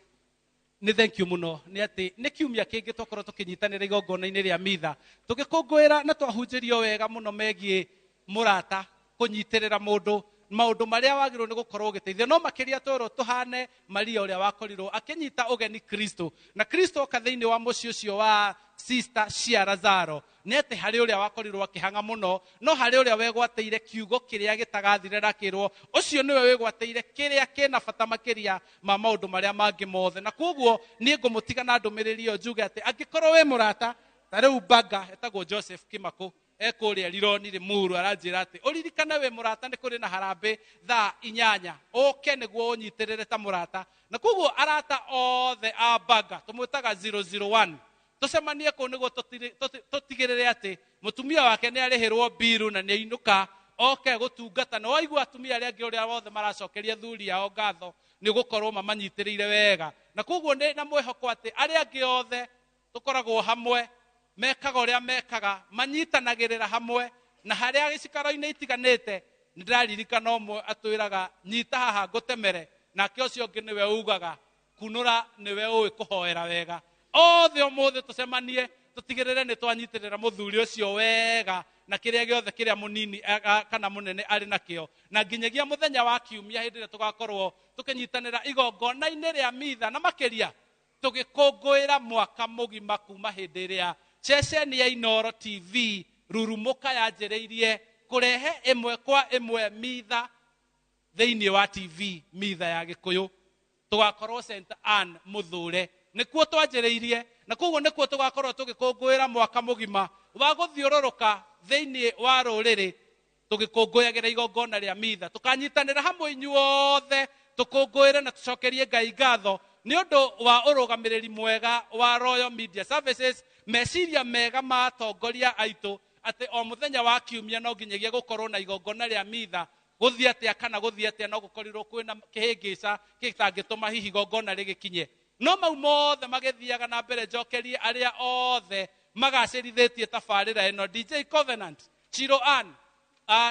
Nĩ thank you mũno nĩ atĩ nĩ kiumia kĩngĩ twakorwo tũkĩnyitanĩra igongona-inĩ rĩa mitha, tũgĩkũngũĩra na twahunjĩrio wega mũno megiĩ mũrata kũnyitĩrĩra mũndũ maũndũ marĩa wagĩrĩirwo nĩ gũkorwo ũgĩteithia, no makĩria twerwo tũhane Maria ũrĩa wakorirwo akĩnyita ũgeni Kristo, na Kristo oka thĩinĩ wa mũciĩ ũcio wa sister cia Lazaro, nĩ atĩ harĩ ũrĩa wakorirwo akĩhang'a mũno, no harĩ ũrĩa wegwatĩire kiugo kĩrĩa gĩtagathire na akĩrwo ũcio nĩwe wĩgwatĩire kĩrĩa kĩna bata makĩria ma maũndũ marĩa mangĩ mothe. Na koguo niĩ ngũmũtiga na ndũmĩrĩri ĩyo njuge atĩ angĩkorwo wĩ mũrata ta rĩu Banga etagwo Joseph Kimako ekũrĩa Rironi Limuru, aranjĩra atĩ ũririkane wĩ mũrata nĩ kũrĩ na harambĩ thaa 8 ũke nĩguo ũnyitĩrĩre ta mũrata. Na koguo arata othe a Banga tũmwĩtaga 001 tũcemanie kũu nĩguo tũtigĩrĩre atĩ mũtumia wake nĩ arĩhĩrwo mbiru na nĩ ainũka oke gũtungata. Na waigua atumia arĩa angĩ ũrĩa wothe maracokeria thuri ao ngatho nĩ gũkorwo mamanyitĩrĩire wega. Na koguo nĩ na mwĩhoko atĩ arĩa angĩ othe tũkoragwo hamwe, mekaga ũrĩa mekaga, manyitanagĩrĩra hamwe, na harĩa gĩcikaro-inĩ itiganĩte nĩ ndĩraririkana ũmwe atwĩraga nyita haha ngũtemere, nake ũcio ũngĩ nĩwe ugaga kunũra nĩwe ũĩ kũhoera wega. Othe ũmũthĩ tũcemanie tũtigĩrĩre nĩ twanyitĩrĩra mũthuri ũcio wega na kĩrĩa gĩothe kĩrĩa mũnini kana mũnene arĩ nakĩo, na nginyagia mũthenya wa kiumia hĩndĩ ĩrĩa tũgakorwo tũkĩnyitanĩra igongona-inĩ rĩa mitha, na makĩria tũgĩkũngũĩra mwaka mũgima kuma hĩndĩ ĩrĩa ceceni ya Inooro TV rurumũka yanjĩrĩirie kũrehe ĩmwe kwa ĩmwe mitha thĩinĩ wa TV mitha ya Gĩkũyũ. Tũgakorwo St Anne Mũthure nĩkuo twanjĩrĩirie, na koguo nĩkuo tũgakorwo tũgĩkũngũĩra mwaka mũgima wa gũthiũrũrũka thĩinĩ wa rũrĩrĩ tũgĩkũngũyagĩra igongona rĩa mitha. Tũkanyitanĩra hamwe inyuothe tũkũngũĩre na tũcokerie Ngai ngatho nĩ ũndũ wa ũrũgamĩrĩri mwega wa Royal Media Services, meciria mega ma atongoria aitũ atĩ o mũthenya wa kiumia no nginyagia gũkorwo na igongona rĩa mitha. Gũthiĩ atĩa kana gũthiĩ atĩa, no gũkorirwo kwĩna kĩhĩngĩca gĩtangĩtũma hihi igongona rĩgĩkinye. No mau mothe magĩthiaga na mbere, njokerie arĩa othe magacĩrithĩtie tabarĩra ĩno, DJ Covenant, Chiro Ann,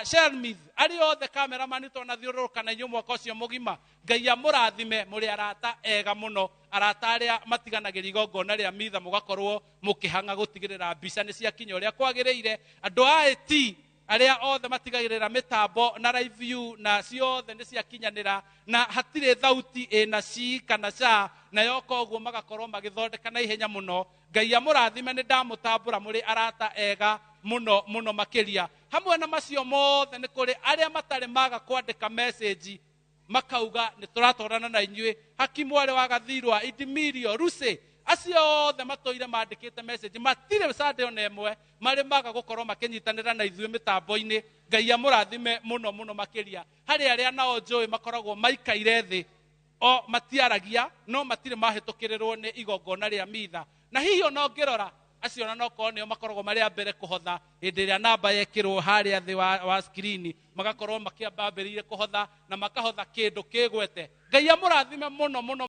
Shelmith, arĩa othe cameraman twanathiũrũrũka na inyuĩ mwaka ũcio mũgima. Ngai amũrathime, mũrĩ arata ega mũno, arata arĩa matiganagĩria igongona rĩa mitha, mũgakorwo mũkĩhang'a gũtigĩrĩra mbica nĩ ciakinya ũrĩa kwagĩrĩire. Andũ a IT arĩa othe matigagĩrĩra mĩtambo na live view na ciothe nĩ ciakinyanĩra, na hatirĩ thauti ĩna ci kana ca, na yoka ũguo magakorwo magĩthondeka na ihenya mũno. Ngai amũrathime, nĩ ndamũtambũra, mũrĩ arata ega mũno mũno makĩria. Hamwe na macio mothe nĩ kũrĩ arĩa matarĩ maga kwandĩka message makauga nĩ tũratwarana na inyuĩ. Hakimu arĩ wa Gathirwa, Idimirio, Ruse, acio othe matũire mandĩkĩte message, matirĩ Sunday ona ĩmwe marĩ maga gũkorwo makĩnyitanĩra na ithuĩ mĩtambo-inĩ. Ngai amũrathime mũno mũno makĩria. Harĩ arĩa nao njũĩ makoragwo maikaire thĩ o matiaragia, no matirĩ mahĩtũkĩrĩrwo nĩ igongona rĩa mitha. Na hihi ona ũngĩrora acio ona no korwo nĩo makoragwo marĩ a mbere kũhotha hĩndĩ ĩrĩa namba yekĩrwo harĩa thĩ wa screen, magakorwo makĩambĩrĩire kũhotha na makahotha kĩndũ kĩgwete. Ngai amũrathime mũno mũno.